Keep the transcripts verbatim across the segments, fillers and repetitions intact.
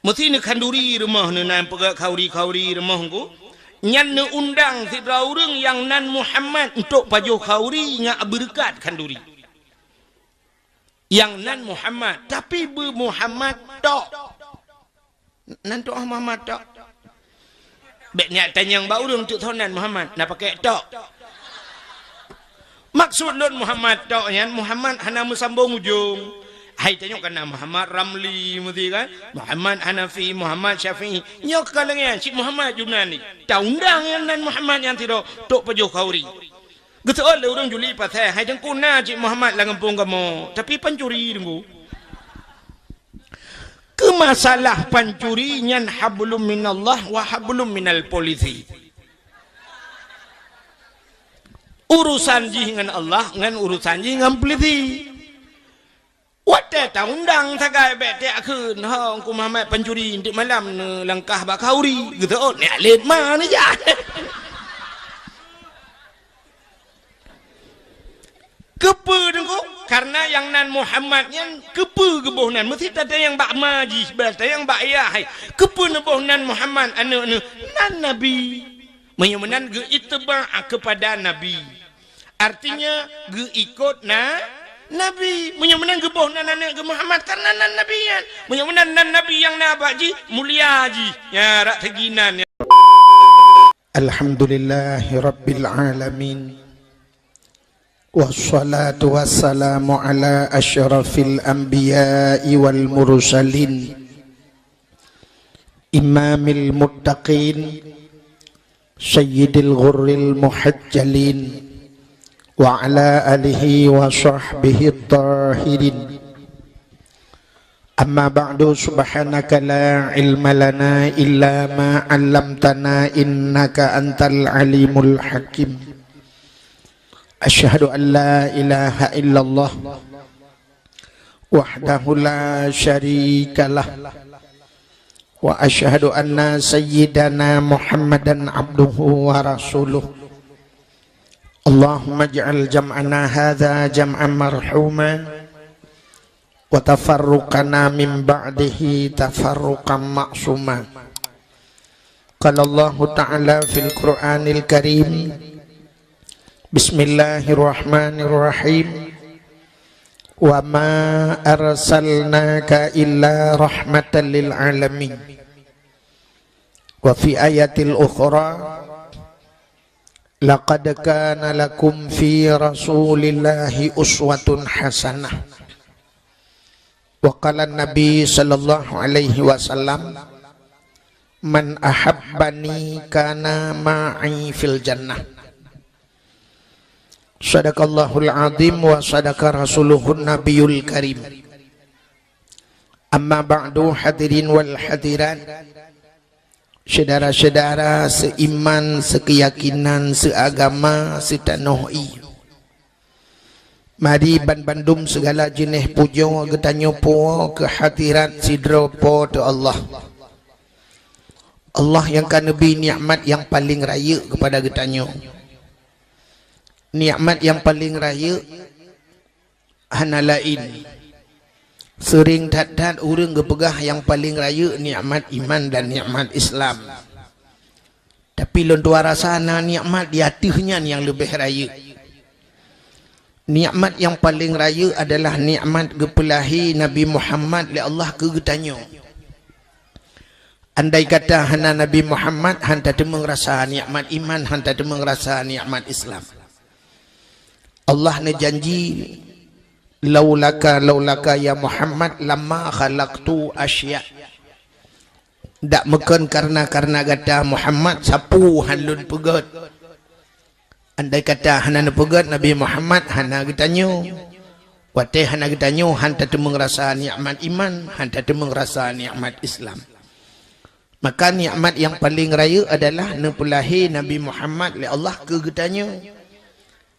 Meusi neukhanduri rumoh neuh, na peugah khanduri-khanduri rumoh ngku. Nyan neuundang sidroe ureuëng nyang nan Muhammad untuk pajoh khanduri ngon beureukat khanduri. Nyang nan Muhammad, tapi beu Muhammad tok. Nan tok Muhammad tok. Bék neujak tanyong bak ureuëng tok soe nan Muhammad, na pakai tok. Maksud lôn Muhammad tok nyan, Muhammad hana meusambong ujong. Hai tanyoe kana Muhammad Ramli meusi kan? Muhammad Hanafi, Muhammad Syafi'i. Nyoe ka lagée nyan, cit Muhammad Junani. Taundang nyang nan Muhammad nyan sidroe, tok pajoh khanduri. Geuseuôt lé ureuëng juli pasai, hai teungku na cit Muhammad lam gampông kamoe, tapi pancuri teungku. Keu masalah pancuri nyan hablum minallah wa hablum minal polisi. Urusan jih ngon Allah, ngon urusan jih ngon polisi. Watée taundang sagai bék tajak kheun, "Ho, Teungku Muhammad pancuri, nteuk malam neulangkah bak khanduri." Geuseuôt, nyan lé ma neujak. Keupeue teungku? Karena nyang nan Muhammad nyan keupeue geuboh nan? Meusi tatanyong bak ma jih, bak tatanyong bak ayah hai. Keupeue neuboh nan Muhammad aneuëk neuh? Nan Nabi. Meunyoe meunan geuittiba' kepada Nabi. Artinya geuikot na Nabi. Meunyoe meunan geuboh nan aneuëk geuh Muhammad karena nan Nabi nyan. Meunyoe meunan nan Nabi nyang na bak jih, mulia jih. Ya, rak teuginan ya. Alhamdulillahirabbil alamin. Wassalatu wassalamu ala asyrafil anbiya'i wal mursalin. Imamil muttaqin, sayyidil ghurril muhajjalin, wa ala alihi wa sahbihi tahirin. Amma ba'du, subhanaka la ilma lana illa ma 'allamtana innaka antal alimul hakim. Asyhadu an la ilaha illallah wahdahu la syarikalah. Wa asyhadu anna sayyidana Muhammadan abduhu wa rasuluh. Allahumma ij'al jam'ana hadza jam'an marhuma, wa tafarruqana min ba'dihi tafarruqan ma'suma. Qala Allahu ta'ala fil Qur'anil Karim, Bismillahirrahmanirrahim. Wa ma arsalnaka illa rahmatan lil alamin. Wa fi ayatil ukhra, laqad kana lakum fi Rasulillahi uswatun hasanah. Wa qala Nabi sallallahu alaihi wasallam, "Man ahabbani kana ma'i fil jannah." Sadaqallahul azim wa sadaqa rasuluhun nabiyul karim. Amma ba'du, hadirin wal hadirat, syedara-syedara seiman, seukeyakinan, seuagama, seutanoh ié. Mari ban bandum seugala jeuneh pujoe geutanyoe puwoe keu hadirat sidroe Po teu Allah. Allah nyang ka neubri nikmat nyang paleng rayeuk keupada geutanyoe. Nikmat nyang paleng rayeuk hana laén. Seuring that-that ureuëng geupeugah nyang paleng rayeuk nikmat iman dan nikmat Islam. Tapi lôn tuan rasa na nikmat di ateueh nyan nyang leubeh rayeuk. Nikmat nyang paleng rayeuk adalah nikmat geupeulahé Nabi Muhammad lé Allah keu geutanyoe. Andai kata hana Nabi Muhammad, han tateumeung rasa nikmat iman, han tateumeung rasa nikmat Islam. Allah neujanji, "Laulaka, laulaka ya Muhammad, lama khalaqtu asya." Dak meukon karena-karena gata Muhammad, sapeue han lôn peugét. Andai kata hana neupeugét Nabi Muhammad, hana geutanyoe. Watée hana geutanyoe, han tateumeung rasa nikmat iman, han tateumeung rasa nikmat Islam. Maka nikmat nyang paleng rayeuk adalah neupeulahé Nabi Muhammad lé Allah keu geutanyoe.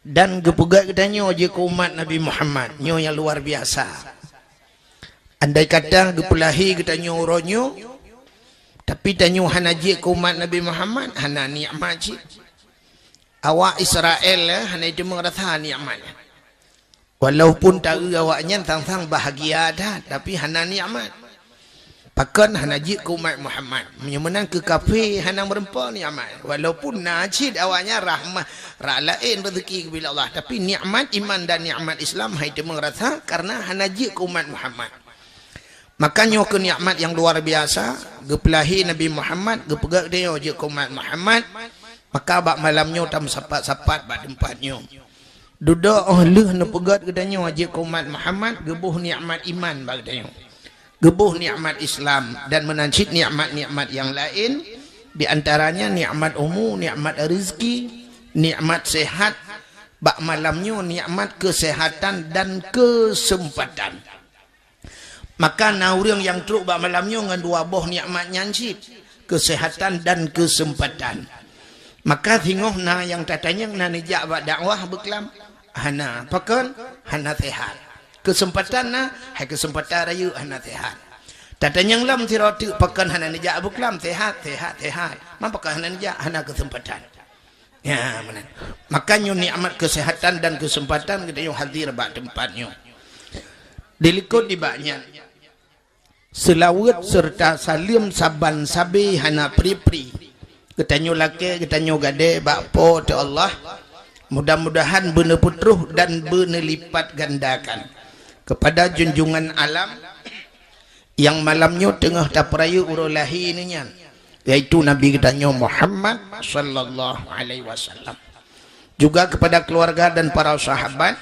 Dan geupeugét geutanyoe jeuet keu umat Nabi Muhammad, nyoe nyang luar biasa. Andai kata geupeulahé geutanyoe uroe nyoe, tapi tanyoe hana jeuet keu umat Nabi Muhammad, hana nikmat cit. Awak Israel, eh, hana jiteumeung rasa nikmat. Walaupun taeu awaknyan sang-sang bahagia that, tapi hana nikmat. Pakon hana jeuet keu umat Muhammad? Meunyoe meunan keu kafé hana meureumpok nikmat. Walaupun na cit awaknyan rahmat, rak laén rezeki geubri lé Allah, tapi nikmat iman dan nikmat Islam hai teuma rasa karena hana jeuet keu umat Muhammad. Maka nyoe keuh nikmat nyang luar biasa, geupeulahé Nabi Muhammad, geupeugét geutanyoe jeuet keu umat Muhammad, maka bak malam nyoe tameusapat-sapat bak teumpat nyoe. Dudoe óh lheueh neupeugét geutanyoe jeuet keu umat Muhammad, geuboh nikmat iman bak geutanyoe. Geuboh nikmat Islam dan meunan cit nikmat-nikmat nyang laén, di antaranya nikmat umu, nikmat rezeki, nikmat sehat, bak malam nyoe nikmat keuseuhatan dan keuseumpatan. Maka na ureuëng nyang trok bak malam nyoe ngon dua boh nikmat nyan cit, keuseuhatan dan keuseumpatan. Maka singoh na nyang tatanyong na neujak bak dakwah beuklam? Hana. Pakon? Hana sehat. Keuseumpatan na, hai keuseumpatan rayeuk hana sehat. Tatanyong lom sidroe teuk pakon hana neujak beuklam? Sehat, sehat, sehat. Man pakon hana neujak? Hana keuseumpatan. Ya, meunan. Maka nyoe nikmat keuseuhatan dan keuseumpatan geutanyoe hadir bak teumpat nyoe. Dilikot nibak nyan, seulaweuet seureuta saleuem saban sabe hana pri-pri. Geutanyoe lakée, geutanyoe gadée bak Po teu Allah. Mudah-mudahan beuneupeutroh dan beuneulipatgandakan keupada junjungan alam nyang malam nyoe teungoh tapeurayeuk uroe lahé nyan, yaitu Nabi geutanyoe Muhammad sallallahu alaihi wasallam. Juga kepada keluarga dan para sahabat,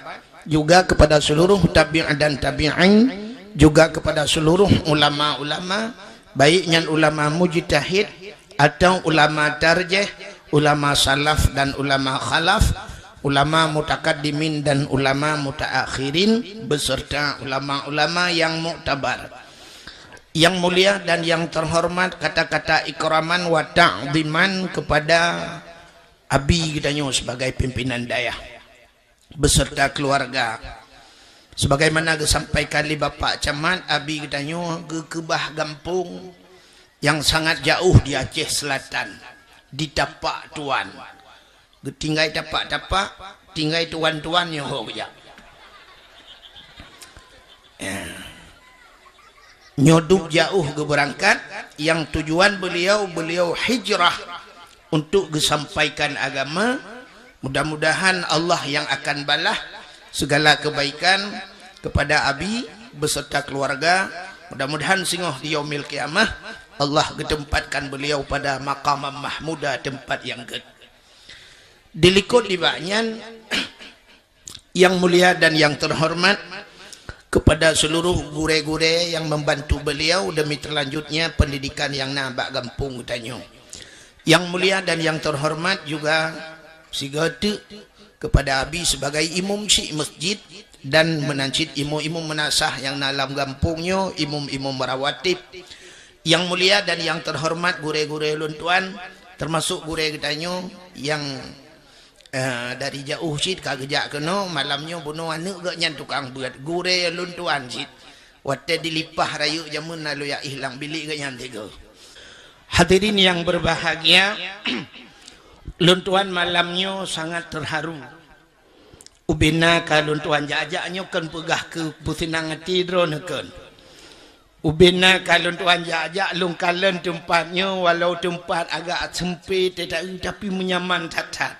juga kepada seluruh tabi'in dan tabi'in, juga kepada seluruh ulama-ulama, baik nyan ulama mujtahid atau ulama tarjih, ulama salaf dan ulama khalaf, ulama mutakaddimin dan ulama mutaakhirin, beserta ulama-ulama yang muktabar. Yang mulia dan yang terhormat, kata-kata ikraman wa ta'ziman kepada Abi geutanyoe sebagai pimpinan dayah beserta keluarga. Sebagaimana geusampaikan lé Bapak Camat, Abi geutanyoe geukeubah gampông nyang sangat jauh di Aceh Selatan, di Tapak Tuan. Geutinggai tapak-tapak, tinggai tuan-tuan nyoe ho geujak. Ya. Nyoe dub jauh geubeurangkat, yang tujuan beliau, beliau hijrah untuk geusampaikan agama. Mudah-mudahan Allah yang akan balah segala kebaikan kepada Abi beserta keluarga. Mudah-mudahan singoh di Yaumil Qiyamah Allah geutempatkan beliau pada maqamam mahmuda, tempat yang gét. Dilikot nibak nyan, yang mulia dan yang terhormat, kepada seluruh gurée-gurée yang membantu beliau demi terlanjutnya pendidikan yang na bak gampông geutanyoe. Yang mulia dan yang terhormat juga sigoe teuk kepada Abi sebagai imum syik masjid dan meunan cit imum-imum meunasah nyang na lam gampông nyoe, imum-imum rawatib. Yang mulia dan yang terhormat gurée-gurée ulôn tuan, termasuk gurée geutanyoe nyang, eh, dari jauh cit ka geujak keunoe, malam nyoe bunoe aneuëk geuh nyan tukang beuet, gurée ulôn tuan cit. Watée dilipah rayeuk jameun na lôn jak éh lam bilék geuh nyan tiga. Hadirin yang berbahagia, lôn tuan malam nyoe sangat terharu. Ubena ka lôn tuan jak-jak nyoe kon peugah keu peuseunang até droeneuh kon. Ubena ka lôn tuan jak-jak lôn kalon teumpat nyoe, walau teumpat agak seumpét, tetapi, tapi meunyaman that-that.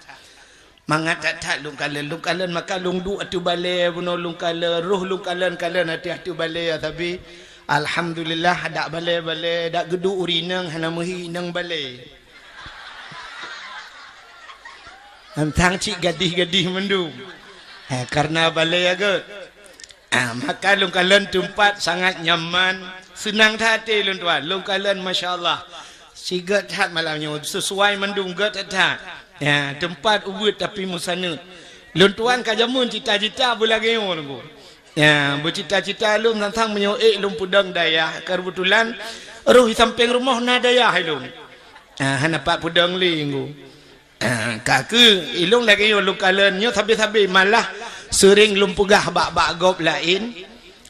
Mangat that-that lôn kalon, lôn kalon maka lôn duek ateueh balée bunoe lôn kalon, roh lôn kalon-kalon ateueh, ateueh balée ya sabe. Alhamdulillah, dak balée-balée, dak geuduek ureuëng inong hana meuhi inong balée. Teuntang cit gadih-gadih mandum. Ha, karena balée ya gét. Ah, maka lôn kalon teumpat sangat nyaman, seunang that até lôn tuan. Lôn kalon, masya Allah. Sigét that malam nyoe, sesuai mandum gét that. Ya, teumpat ubit tapi meusaneut. Lôn tuan ka jameun cita-cita beulagée nyoe, Teungku. Ya, beucita-cita lôn teuntang meunyoe ék lôn peudong dayah. Keubeutulan roh di sampéng rumoh na dayah ilôn. Ah, hana pat peudong lé, Teungku. Ah, ka keuh, ilôn lagée nyoe lôn kalon nyoe sabe-sabe, malah seuring lôn peugah bak-bak gob laén.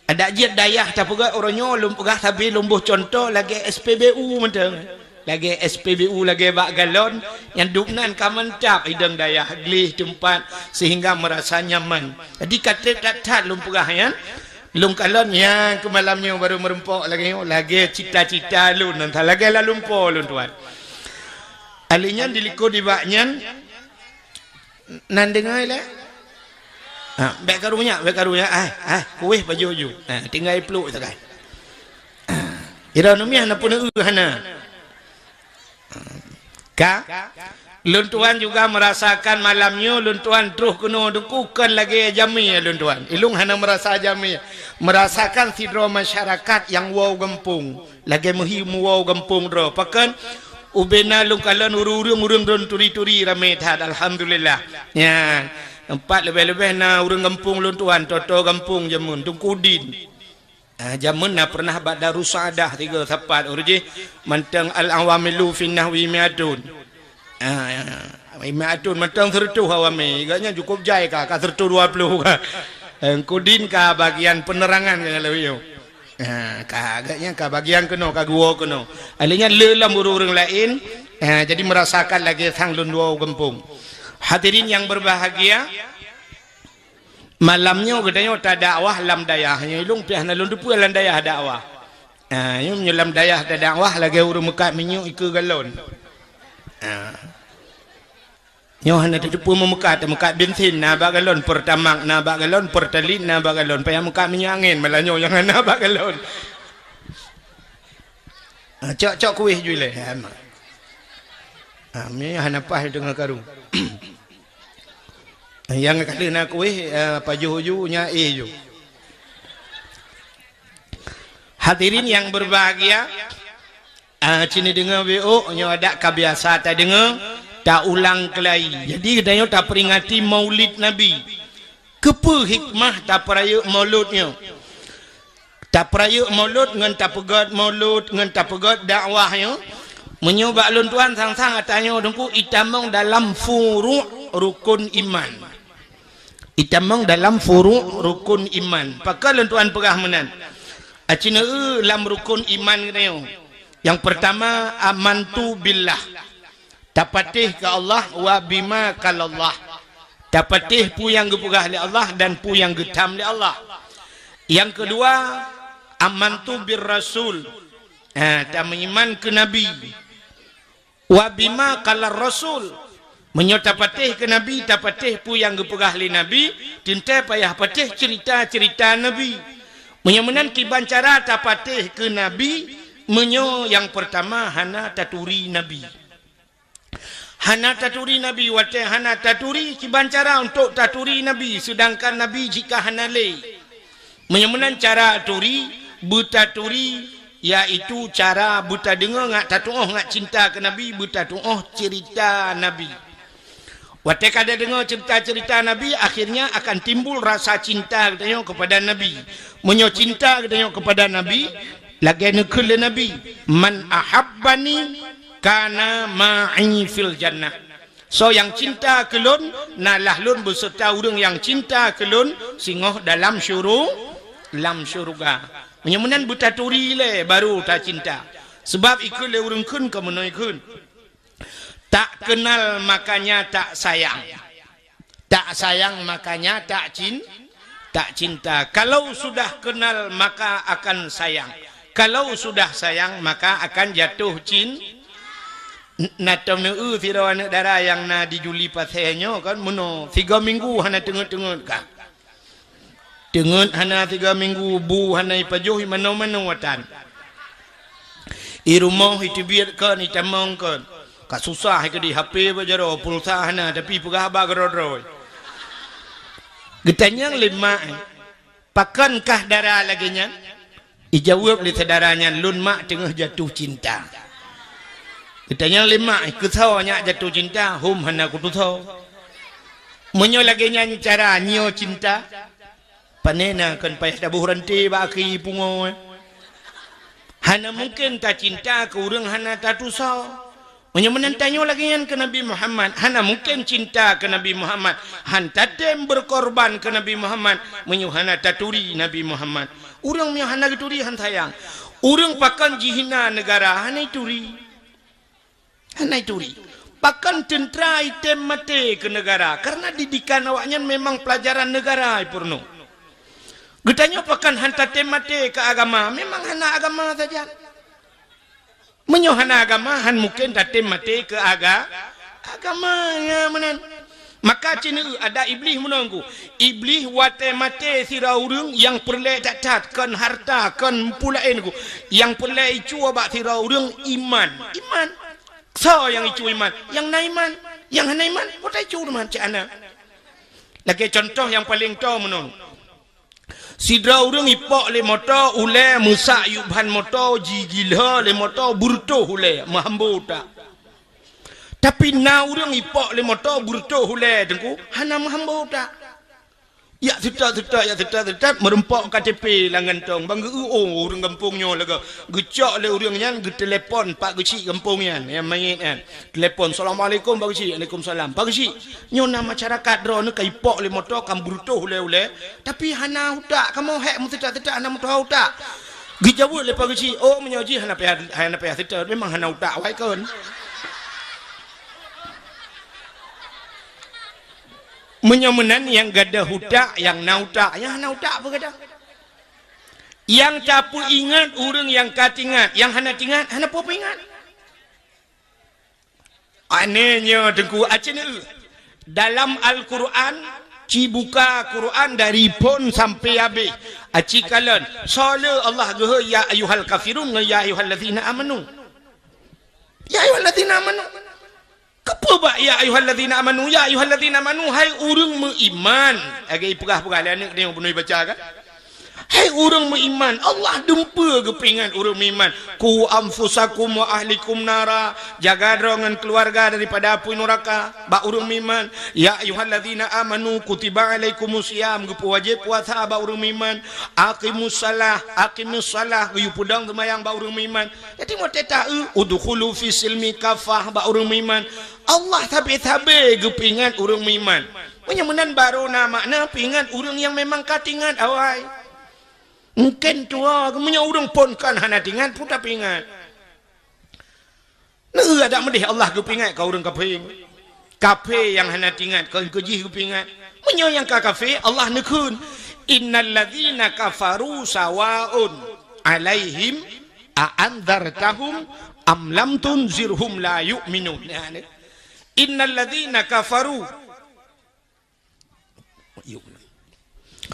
Adak jeuet dayah tapeugah uroe nyoe lôn peugah sabe lôn boh cuntoh lagée S P B U mantong. Lagée S P B U lagée bak galon, nyang dub nan ka mantap idong dayah, gleh teumpat sehingga meurasa nyaman. Jadi ka treb that-that lôn peugah nyan, Lôn kalon nyang keu malam nyoe barô meurumpok lagée nyoe, lagée cita-cita lôn, entah lagée lam lumpo lôn tuan. Ahli nyan dilikot di bak nyan, nan deungoe lé. Ha, bék karu nyak, bék karu nyak, ai, ai, kueh baju-baju. Ha, tinggai pluek sagai. Ha, ira numiah na pun eu hana. Ka? Lôn tuan juga merasakan malam nyoe, lôn tuan troh keunoe Teungku, kon lagée jamé lôn tuan. Ilung hana merasa jamé. Merasakan sidroe masyarakat nyang woe gampông. Lagée meuhi meuwoe gampông droe. Pakon? Ubena lôn kalon ureuëng-ureuëng, ureuëng lôn turi-turi ramé that, alhamdulillah. Nyan, empat leubeh-leubeh na ureuëng gampông lôn tuan, toto gampông jameun, Teungku Din. Ah, jameun na pernah bak Darussaaddah tiga sapat ureuëng jih mantong al-awamilu fin nahwi mi'atun. Ah, mi'atun mantong seureutôh awamil. Agaknya cukup jai ka, ka seureutôh dua puluh ka. Eh, Teungku Din ka bagian penerangan ka lewat nyoe. Ah, ka agaknya ka bagian keunoe, ka geuwoe keunoe. Ahli nyan le lam ureuëng-ureuëng laén, ah, jadi merasakan lagée sang lôn dua gampông. Hadirin yang berbahagia, malam nyoe geutanyoe tadakwah lam dayah. Nyoe ilung piah na lôn teupeue lam dayah dakwah. Ha, nyoe meunyoe lam dayah tadakwah lagée ureuëng meukat minyeuk ikeue galon. Ha. Nyoe hana tateupeue meumeukat, meukat bensin na bak galon, Pertamax na bak galon, Pertalite na bak galon, payah meukat minyeuk angén, malah nyoe nyang hana bak galon. Ha, cok-cok kueh ju ilée. Ha, ma. Ha, mi hana paih deungon karu. Nyang ka lheueh na kueh, eh, pajoh ju, nya éh ju. Hadirin yang berbahagia, eh, cini deungoe W O, nyoe adak ka biasa tadeungoe, taulang keulai. Jadi, geutanyoe taperingati Maulid Nabi. Keupeue hikmah tapeurayeuk Maulud nyoe? Tapeurayeuk Maulud ngon tapeugét Maulud ngon tapeugét dakwah nyoe. Meunyoe bak lôn tuan sang-sang ata nyoe Teungku itamong dalam furu' rukun iman. Itamong dalam furu' rukun iman. Pakon lôn tuan peugah meunan? Aci neu lam rukun iman geutanyoe. Yang pertama, amantu billah. Tapatéh keu Allah wa bima qalallah. Tapatéh peue nyang geupeugah lé Allah dan peue nyang geutham lé Allah. Nyang keudua, amantu bir rasul. Ha, tameuiman keu Nabi. Wa bima qalar rasul. Meunyoe tapatéh keu Nabi, tapatéh peue nyang geupeugah lé Nabi, teuntée payah patéh ceurita-ceurita Nabi. Meunyoe meunan kiban cara tapatéh keu Nabi, meunyoe nyang peurtama hana taturi Nabi. Hana taturi Nabi, watée hana taturi, kiban cara untuk taturi Nabi, seudangkan Nabi jika hana lé. Meunyoe meunan cara turi, beutaturi, yaitu cara beutadeungoe ngat tatuoh ngat cinta keu Nabi, beutatuoh ceurita Nabi. Watée ka tadeungoe ceurita-ceurita Nabi, akhirnya akan timbul rasa cinta geutanyoe keupada Nabi. Meunyoe cinta geutanyoe keupada Nabi, lagée neukheun lé Nabi, "Man ahabbani kana ma'i fil jannah." Soe nyang cinta keu lôn, na lah lôn beuseurta ureuëng nyang cinta keu lôn singoh dalam syuru-, lam syeuruga. Meunyoe meunan beutaturi lé baru tacinta. Sabab ikheun lé ureuëng kheun ka meunoe kheun. Tak kenal makanya tak sayang. Tak sayang makanya tak cin-, tak cinta. Kalau sudah kenal maka akan sayang. Kalau sudah sayang maka akan jatuh cin-, N-, na tom neu sidroe aneuëk dara nyang na di Juli Pasé nyoe kan meunoe, sigoe minggu hana teungeut-teungeut ka. Teungeut hana sigoe minggu, bu hana ipajoh, imanoe-manoe atan. I rumoh iteubiet kon, itamong kon. Ka susah keudeh, H P bak jaroe, pulsa hana, tapi peugah haba keudroe-droe. Geutanyong lé mak, "Pakon kah dara lagée nyan?" Ijaweueb lé syedara nyan, "Lôn mak teungoh jatuh cinta." Geutanyong lé mak, "Keusoe nyak jatuh cinta?" "Hom hana kutusoe." Meunyoe lagée nyan cara nyoe cinta, pane na kon payah taboh ranté bak akhé pungoe. Hana mungken tacinta keu ureuëng hana tatusoe. Meunyoe meunan tanyoe lagée nyan keu Nabi Muhammad, hana mungken cinta keu Nabi Muhammad, han tatem beukorban keu Nabi Muhammad, meunyoe hana taturi Nabi Muhammad. Ureuëng meunyoe hana geuturi han sayang. Ureuëng pakon jihina neugara hana ituri. Hana ituri. Pakon teuntra item maté keu neugara, karena didikan awaknyan memang pelajaran neugara ipeurunoe. Geutanyoe pakon han tatem maté keu agama? Memang hana agama sajan. Meunyoe hana agama, han mungken tatem maté keu aga-, agama, ya meunan. Maka ceuneuk ada Iblih meunan ku. Iblih watée maté sidroe ureuëng nyang peureulée that-that, kon harta, kon peue laén ku. Nyang peureulée icue bak sidroe ureuëng iman. Iman. Soe nyang icue iman? Nyang na iman. Nyang hana iman, peue icue iman cit hana. Lagée contoh nyang paleng toe meunan. Sidroe ureuëng ipok lé moto, ulée meusak yub ban moto, jigila lé moto, beureutoh ulée, meuhambo utak. Tapi na ureuëng ipok lé moto, beureutoh ulée, Teungku, hana meuhambo utak. Yak seutôt-seutôt, yak seutôt-seutôt, meurumpok K T P lam gantong, ban geu-, oh, ureuëng gampông nyoe lagée. Geucok lé ureuëng nyan, geutelepon Pak Geuchik gampông nyan, nyang manyét nyan. Telepon, "Assalamualaikum, Pak Geuchik." "Waalaikumsalam." "Pak Geuchik, nyoe na masyarakat droeneuh ka ipok lé moto, ka beureutoh ulée-ulée, tapi hana utak, kamoe hék meuseutôt-seutôt hana meutuha utak." Geujaweueb lé Pak Geuchik, "Oh, meunyoe jih hana payah, hana payah seutôt, memang hana utak awai kon." Meunyoe meunan nyang gadôh utak, nyang na utak, nyang hana utak peue gadôh? Nyang tapeuingat ureuëng nyang ka tingat, nyang hana tingat, hana peue peuingat. Aneh nyoe Teungku, aci neu. Dalam Al-Quran, ci buka Quran dari phon sampai habéh. Aci kalon, soe le Allah geuhôi ya ayyuhal kafirun ngon ya ayyuhallazina amanu. Ya ayyuhallazina amanu. Keupeue bak ya ayyuhallazina amanu, ya ayyuhallazina amanu, hai ureuëng meuiman. Lagée ipeugah-peugah lé aneuk tanyoe bunoe baca kan? Hai ureuëng meuiman, Allah dumpeue geupeuingat ureuëng meuiman. "Qu anfusakum wa ahlikum nara." Jaga droe ngon keuluwarga daripada apui nuraka, bak ureuëng meuiman. "Ya ayyuhallazina amanu kutiba alaikumus siyam." Geupeuwajéb puasa bak ureuëng meuiman. "Aqimus salah, aqimus salah." Geuyue peudong seumayang bak ureuëng meuiman. Jadi, meu teuta eu, "Udkhulu fis silmi kafah," bak ureuëng meuiman. Allah sabe-sabe geupeuingat ureuëng meuiman. Meunyoe meunan baru na makna peuingat ureuëng nyang memang ka tingat awai. Mungken tuha, meunyoe ureuëng phon kan hana tingat, peue tapeuingat. Neu adak meudeh Allah geupeuingat ka ureuëng kafé. Kafé nyang hana tingat, kon keu jih geupeuingat. Meunyoe nyang ka kafé, Allah neukheun, "Innal ladzina kafaru sawaun alaihim a anzartahum am lam tunzirhum la yu'minun." Nah, ni. "Innal ladzina kafaru."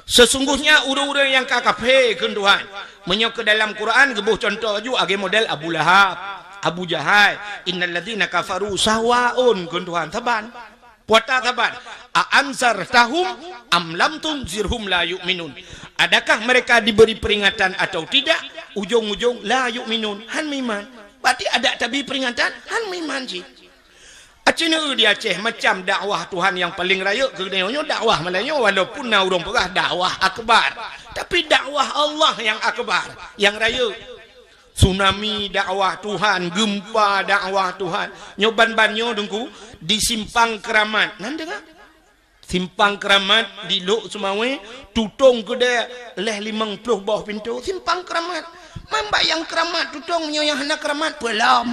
Sesungguhnya ureuëng-ureuëng nyang ka kafé kheun Tuhan. Meunyoe keu dalam Quran geuboh cuntoh ju lagée model Abu Lahab, Abu Jahal, "Innal ladzina kafaru sawaun," kheun Tuhan, saban. Puata saban. "A anzartahum am lam tunzirhum la yu'minun." Adakah mereka diberi peringatan atau tidak? Ujong-ujong la yu'minun, han meuiman. Berarti adak tabi peringatan, han meuiman cit. Aci neu di Aceh macam dakwah Tuhan nyang paleng rayeuk keu geutanyoe nyoe dakwah malam nyoe, walaupun na ureuëng peugah dakwah akbar. Tapi dakwah Allah nyang akbar, nyang rayeuk. Tsunami dakwah Tuhan, gempa dakwah Tuhan. Nyoe ban-ban nyoe Teungku di Simpang Keramat. Nan deungoe? Simpang Keramat di Lhok Seumawé, tutong keudée lhée limong ploh boh pintoe. Simpang Keramat. Man bak nyang keramat tutong, meunyoe nyang hana keramat peulom.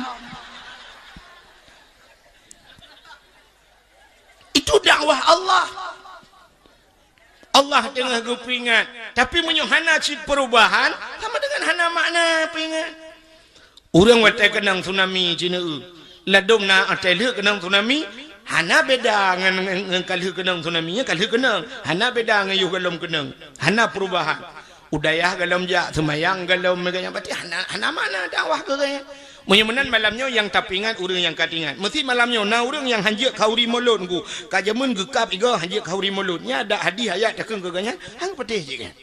Itu dakwah Allah. Allah teungoh geupeuingat. Tapi meunyoe hana cit perubahan, sama dengan hana makna peuingat. Ureuëng watée keunong tsunami cit neu, ladom na watée lheueh keunong tsunami, hana beda ngon, ngon, ngon ka lheueh keunong tsunami, nyan ka lheueh keunong. Hana beda ngon yoh gohlom keunong. Hana perubahan. U dayah gohlom jak, seumayang gohlom, meuga nyan, berarti hana, hana makna dakwah keu geuh nyan. Meunyoe meunan malam nyoe nyang tapeuingat ureuëng nyang ka teuingat. Meusi malam nyoe na ureuëng nyang hanjeuet khauri mulod Teungku. Ka jameun geukab igoe hanjeuet khauri mulod. Nyan adak hadih ayat takheun keu geuh nyan, han geupatéh cit nyan.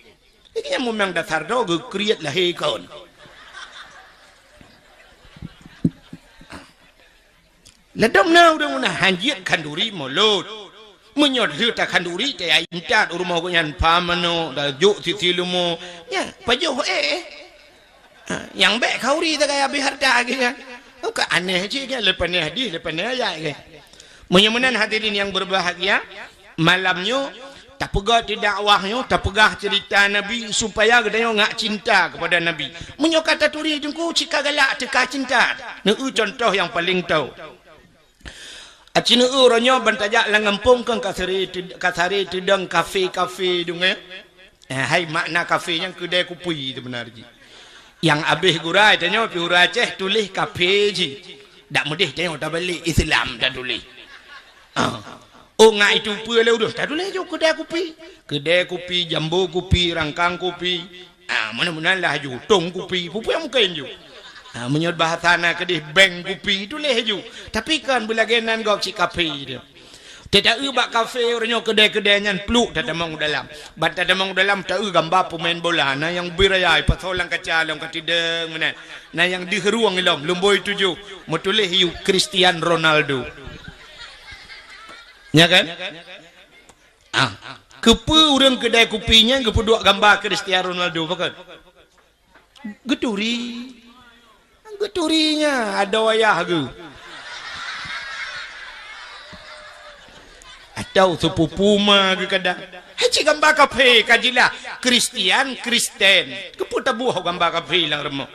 Lagée nyan memang dasar droe geukriet lahé kon. Ladom na ureuëng meunan hanjeuet khanduri mulod. Meunyoe lheueh takhanduri, tayai intat u rumoh gobnyan, pha manok, tajok sisi leumo. Nyan, pajoh éh. Ha, nyang bék khauri sagai habéh hareuta geuh nyan. Ka aneh cit nyan, leupah nyan hadih, leupah nyan ayat geuh. Meunyoe meunan hadirin nyang berbahagia, malam nyoe tapeugah di dakwah nyoe, tapeugah ceurita Nabi supaya geutanyoe ngak cinta keupada Nabi. Meunyoe ka taturi Teungku cit ka galak teuka cinta. Neu cuntoh nyang paleng toe. Aci neu uroe nyoe ban tajak lam gampông kon ka sare ted-, ka sare teudong kafe-kafe deungoe. Eh, hai makna kafé nyan keudè kupi seubeuna jih. Nyang abéh gura tanyoe pih ureueng Aceh tuléh kafé jih. Dak meudeh tanyoe tabalek Islam tatuléh. Ah. Oh, ngat itu peue lé ureueng tatuléh ju keudè kupi. Keudè kupi, jambo kupi, rangkang kupi. Ah, meunan-meunan lah ju, tong kupi. Peue-peue nyang mungken ju. Ah, meunyoe bahasa na keudeh bank kupi, tuléh ju. Tapi kan beulagèe nan gob cit kafé dia. Teuta-eu bak kafé uroe nyoe keudè-keudè nyan pluek tatamong u dalam. Ban tatamong u dalam ta-eu gamba peumain bola, na nyang ubé raya ipasoe lam kaca lom ka tideng meunan. Na nyang deuh rueng ilom lumboi tujoh meutuléh yue Cristiano Ronaldo. Nya kan? Ah, keupeue ureueng keudè kupi nyan geupeuduek gamba Cristiano Ronaldo pakon? Geuturi. Geuturi nya adoe ayah geuh. Atau sepupu ma geuh kadang. Hai cit gamba kafé ka jilah Kristian, Kristen. Keupeue taboh gamba kafé lam rumoh?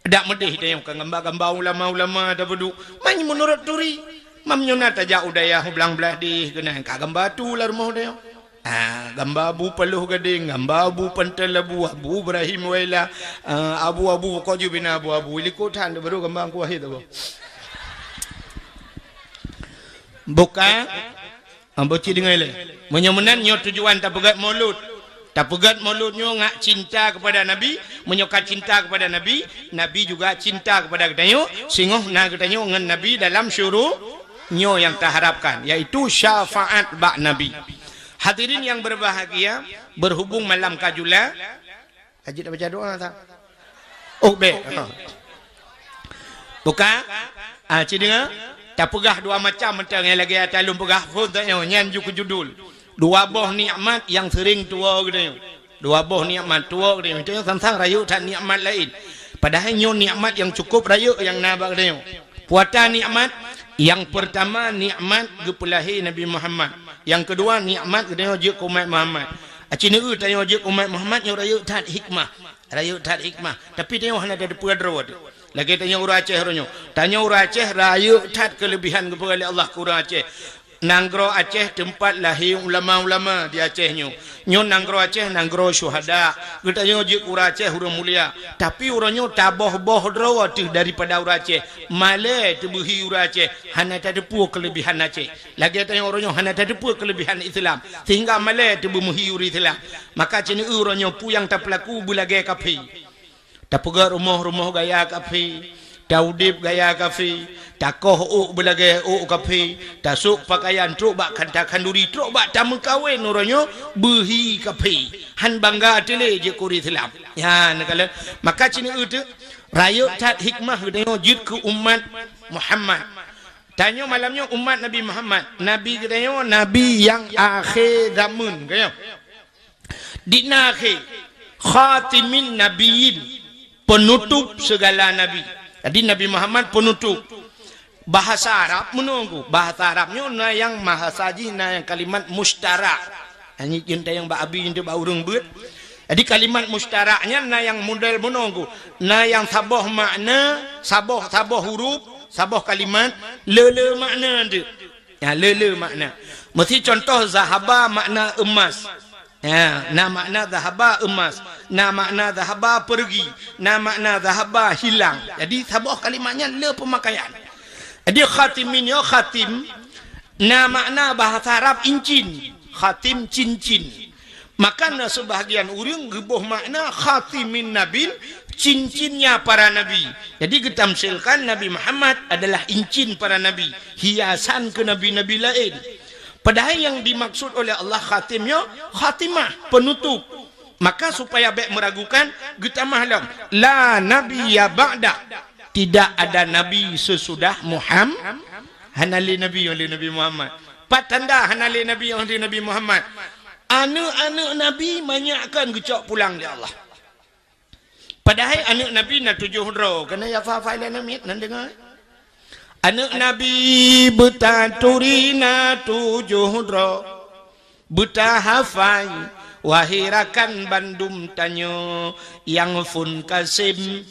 Dak meudeh tanyoe ka gamba-gamba ulama-ulama tapeuduek. Man meunurot turi. Mam nyoe na tajak u dayah u blang blaih deh keunan ka gamba tu lam rumoh tanyoe. Ah, gamba Abu Paloh Gadeng, gamba Abu Pantai Labu, Abu Ibrahim Waila, ah, Abu-Abu, pokok jih bina Abu-Abu. Ilikot that baru gamba Teungku Wahid tu. Buka, ah, boci deungai lé. Meunyoe meunan nyoe tujuan tapeugét Maulud. Tapeugét Maulud nyoe ngat cinta kepada Nabi. Meunyoe ka cinta kepada Nabi, Nabi juga cinta kepada geutanyoe. Singoh na geutanyoe ngon Nabi dalam syuru-, nyoe nyang taharapkan, yaitu syafaat bak Nabi. Hadirin yang berbahagia, berhubung malam ka jula, ka jeuet baca doa tak? Oh, bèk. Ha. Buka. Ah, ci deungoe. Tapeugah dua macam mantong nyang lagèe ata lôn peugah phôn tanyoe, nyan ju keu judul. Dua boh nikmat nyang sering tuwoe geutanyoe. Dua boh nikmat tuwoe geutanyoe. Geutanyoe sang-sang rayeuk that nikmat laén. Padahai nyoe nikmat nyang cukôp rayeuk nyang na bak geutanyoe. Peue ata nikmat? Nyang peurtama nikmat geupeulahé Nabi Muhammad. Nyang keudua nikmat geutanyoe jeuet keu umat Muhammad. Aci neueu tanyoe jeuet keu umat Muhammad nyoe rayeuk that hikmah. Rayeuk that hikmah. Tapi tanyoe hana tateupeue droe teuh. Lagèe tanyoe ureueng Aceh uroe nyoe. Tanyoe ureueng Aceh rayeuk that keuleubihan geupeugah lé Allah keu ureueng Aceh. Nanggroe Aceh teumpat lahé ulama-ulama di Aceh nyoe. Nyoe nanggroe Aceh nanggroe syuhada. Geutanyoe jeuet keu ureueng Aceh ureueng mulia. Tapi uroe nyoe taboh-boh droe teuh daripada ureueng Aceh. Malèe teubeuhi ureueng Aceh. Hana tateupeue keuleubihan Aceh. Lagèe tanyoe uroe nyoe hana tateupeue keuleubihan Islam. Sehingga malèe teubeumeuhi ureueng Islam. Maka ci neueu uroe nyoe peue nyang tapeulaku beulagèe kafé. Tapeugöt rumoh-rumoh gaya kafé, taudép gaya kafé, takoh ôk beulagèe ôk kafé, tasôk peukayan trôk bak kanta khanduri, trôk bak tameukawen uroe nyoe beuhi kafé. Han bangga até lé jeuet keu ureueng Islam. Ya, neukalon. Maka ci neueu teuh, rayeuk that hikmah geutanyoe jeuet keu umat Muhammad. Tanyoe malam nyoe umat Nabi Muhammad. Nabi geutanyoe, nabi nyang akhé zameun, geutanyoe. Di na akhé, khatimin nabiyyin, penutup segala nabi. Jadi Nabi Muhammad penutup. Bahasa Arab meunoe ku. Bahasa Arab nyoe na nyang bahasa jih na nyang kalimat musytarak. Hanya jeuet tayang bak abi jeuet bak ureueng beuet. Jadi kalimat musytarak nyan na nyang model meunoe ku. Na nyang saboh makna, saboh, saboh huruf, saboh kalimat, le-le makna tu. Ya, le-le makna. Meusi contoh zahaba makna emas. Ya, na makna zahaba emas, na makna zahaba pergi, na makna zahaba hilang. Jadi saboh kalimat nyan le peumakaian. Jadi khatimin nyoe khatim na makna bahasa Arab incin, khatim cincin. Maka na sebahagian ureueng geuboh makna khatimin nabin, cincinnya para nabi. Jadi geutamsilkan Nabi Muhammad adalah incin para nabi, hiasan keu nabi-nabi laén. Padahai nyang dimaksud oleh Allah khatim nyoe khatimah, penutup. Maka supaya bèk meuragukan, geutamah lom, "La nabiyya ba'da." Tidak ada nabi sesudah Muham-, hana lé nabi lé Nabi Muhammad. Pat tanda hana lé nabi lé Nabi Muhammad? Aneuk-aneuk nabi manyak kan geucok pulang lé Allah. Padahai aneuk Nabi na tujoh droe, keuneuk ya fa-, fa-, ilai namiet, nan deungoe. Aneuk Nabi beutaturi na tujoh droe, beutahafai, wahé rakan bandum tanyoe, nyang phôn Kasim,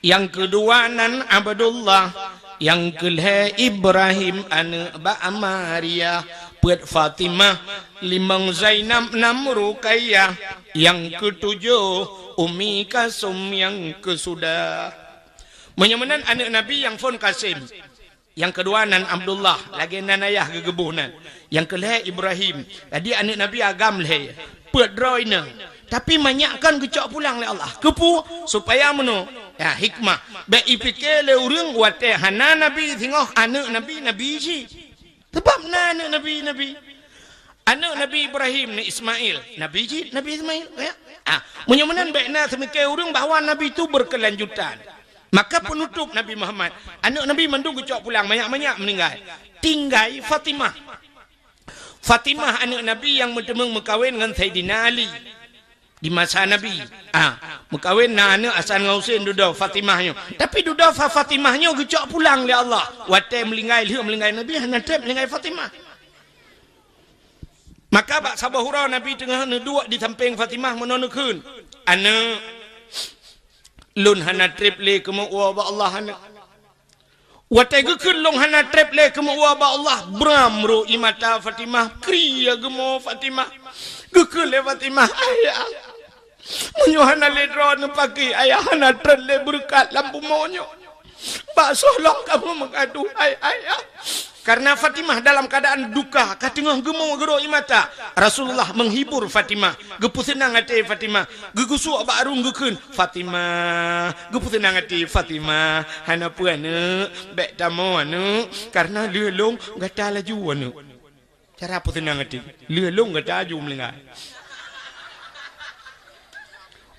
nyang keudua nan Abdullah, nyang keulhèe Ibrahim aneuk bak Maria, Peuet Fatimah, limong Zainab, nam Ruqayyah, nyang keutujoh Ummi Kalsum nyang keusudah. Meunyoe meunan aneuk Nabi nyang phon Qasim, nyang keudua nan Abdullah, lagée nan ayah geugeubôh nan, nyang keulhée Ibrahim. Jadi aneuk Nabi agam lhée, peuet droe inong. Tapi manyak kon geucok pulang lé Allah. Keupeue? Supaya meunoe. Ya, hikmah. Bék ipike lé ureuëng watée hana nabi singoh aneuk nabi, nabi cit. Sabab na aneuk nabi, nabi. Aneuk Nabi Ibrahim ni Ismail, nabi cit Nabi Ismail. Ya. Ah, meunyoe meunan bék na seumike ureuëng bahwa nabi tu berkelanjutan. Maka penutup Nabi Muhammad, aneuk Nabi mandum geucok pulang, manyak-manyak meuninggai. Tinggai Fatimah. Fatimah aneuk Nabi nyang meuteumeung meukawen ngon Saidina Ali. Di masa Nabi, ah, meukawen na aneuk Hasan ngon Husein dudoe Fatimah nyoe. Tapi dudoe Fa-, Fatimah nyoe geucok pulang lé Allah. Watée meulinggai, lheueh meulinggai Nabi, hana treb meulinggai Fatimah. Maka bak saboh uroe Nabi teungoh neuduek di sampéng Fatimah meunoe neukheun, "Aneuk, lôn hana treb lé keumeu'ue bak Allah, aneuk." Watée geukheun lôn hana treb lé keumeu'ue bak Allah, bram ro ié mata Fatimah, kri geumo Fatimah. Geukheun lé Fatimah, "Ayah, meunyoe hana lé droeneuh paki, ayah hana treb lé beureukat lam bumoe nyoe. Bak soe lom kamoe meugadôh, hai ayah?" Karena Fatimah dalam keadaan duka, ka teungoh geumo geuroe ié mata. Rasulullah menghibur Fatimah, geupeuseunang até Fatimah, geugusok bak rueng geukheun, "Fatimah, geupeuseunang até Fatimah, hana peue aneuk, bék tamoe aneuk, karena lheueh lôn gata laju aneuk." Cara peuseunang até, lheueh lôn gata laju meulinggai.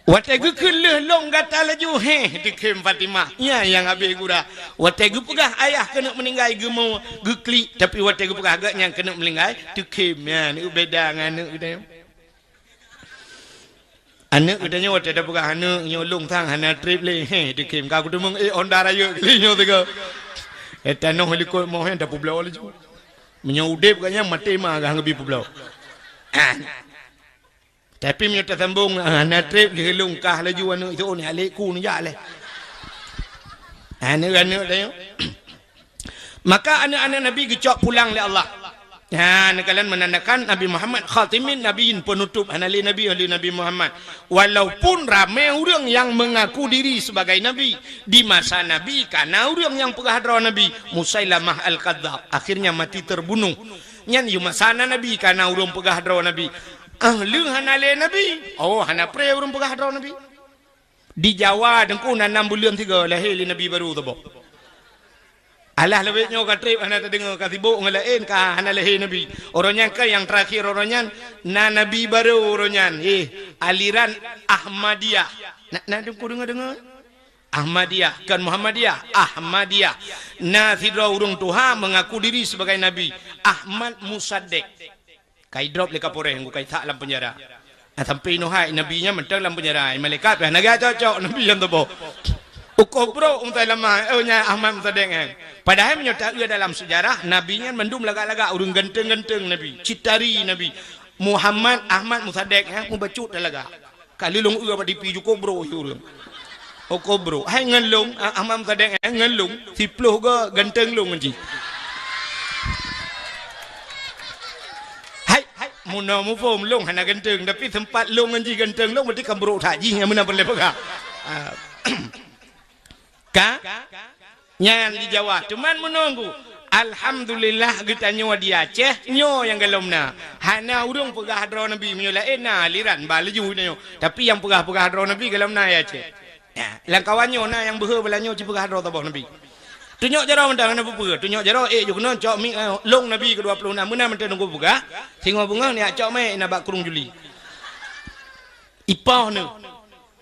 Watée geukheun lheueh lôn gata laju, heh, teukhém Fatimah. Nyan nyang habéh gura. Watée geupeugah ayah keuneuk meuninggai geumo, geuklik, tapi watée geupeugah gobnyan keuneuk meuninggai, teukhém. Nyan, beda ngon aneuk geutanyoe. Aneuk geutanyoe watée tapeugah aneuk nyoe lôn sang hana treb lé, heh, teukhém. Ka kuteumeung, eh, Honda rayeuk kali nyoe sigoe. Eh, tanoh likot moh nyan tapeubloe laju. Meunyoe udeb gobnyan maté ma gah ngeubri peubloe. Ah. Tapi meunyoe tasambong, ah, hana treb, lheueh lôn kah laju aneuk itu ni alek ku neujak leh. Aneuk-aneuk tanyoe. Maka aneuk-aneuk Nabi geucok pulang lé Allah. Ha, neukalon menandakan Nabi Muhammad khatimin nabiyyin, penutup, hana lé nabi, lé Nabi Muhammad. Walaupun ramé ureuëng nyang mengaku diri sebagai nabi, di masa Nabi kana ureuëng nyang peugah droe nabi, Musailamah Al-Kadzab, akhirnya mati terbunuh. Nyan yue masa na nabi kana ureuëng peugah droe nabi. Ah, lheueh hana lé nabi, oh, hana pré ureuëng peugah droe nabi. Di Jawa teungku na nam buleuen sigoe lahé lé nabi barô saboh. Alah lawét nyoe ka treb hana tadeungoe, ka sibok ngon laén, ka hana lahé nabi. Uroe nyan ka nyang teurakhir, uroe nyan na nabi barô uroe nyan. Eh, aliran Ahmadiyah. Na, na teungku deungoe-deungoe? Ahmadiyah, kon Muhammadiyah, Ahmadiyah. Na sidroe ureuëng tuha mengaku diri sebagai nabi, Ahmad Musaddiq. Ka idrop lé Kapolres, ka isak lam penjara. Ah, sampai inoe hai nabi nyan mantong lam penjara. Malaikat pih hana geucok-cok nabi nyan tuboh. Ukoh brok Musailamah, oh, nyan Ahmad Musaddiq nyan. Padahai meunyoe taeu dalam sejarah, nabi nyan mandum lagak-lagak ureuëng ganteng-ganteng nabi, citari nabi. Muhammad Ahmad Musaddiq nyan mubacut talaga. Ka lheueh lôn eu bak tipi ju kobro ureuëng. Oh, kobro. Hai ngon lôn, ah, Ahmad Musaddiq, eh, ngon lôn, siploh goe ganteng lôn ngon jih. Hai, hai, meunoe muphom lôn hana ganteng, tapi sempat lôn ngon jih ganteng lôn, berarti kan brok that jih nyang meunan peureulée peugah. Ah. Ka? Nyan di Jawa. Cuman meununggu. Alhamdulillah geutanyoe di Aceh, nyoe nyang golom na. Hana ureuëng peugah droe nabi, meunyoe laén na aliran ba laju nyoe. Tapi nyang peugah-peugah droe nabi golom na di Aceh. Ya, lam kawan nyoe na nyang beuhe bala nyoe jipeugah droe saboh nabi. Tunyok jaroe mantong hana peue-peue. Tunyok jaroe, eh, jukeunoe cok mi, eh, lôn nabi keudua puluh enam meunan mantong nunggu peugah. Singoh beungoh nyak cok mé na bak krueng juli. Ipoh nyoe.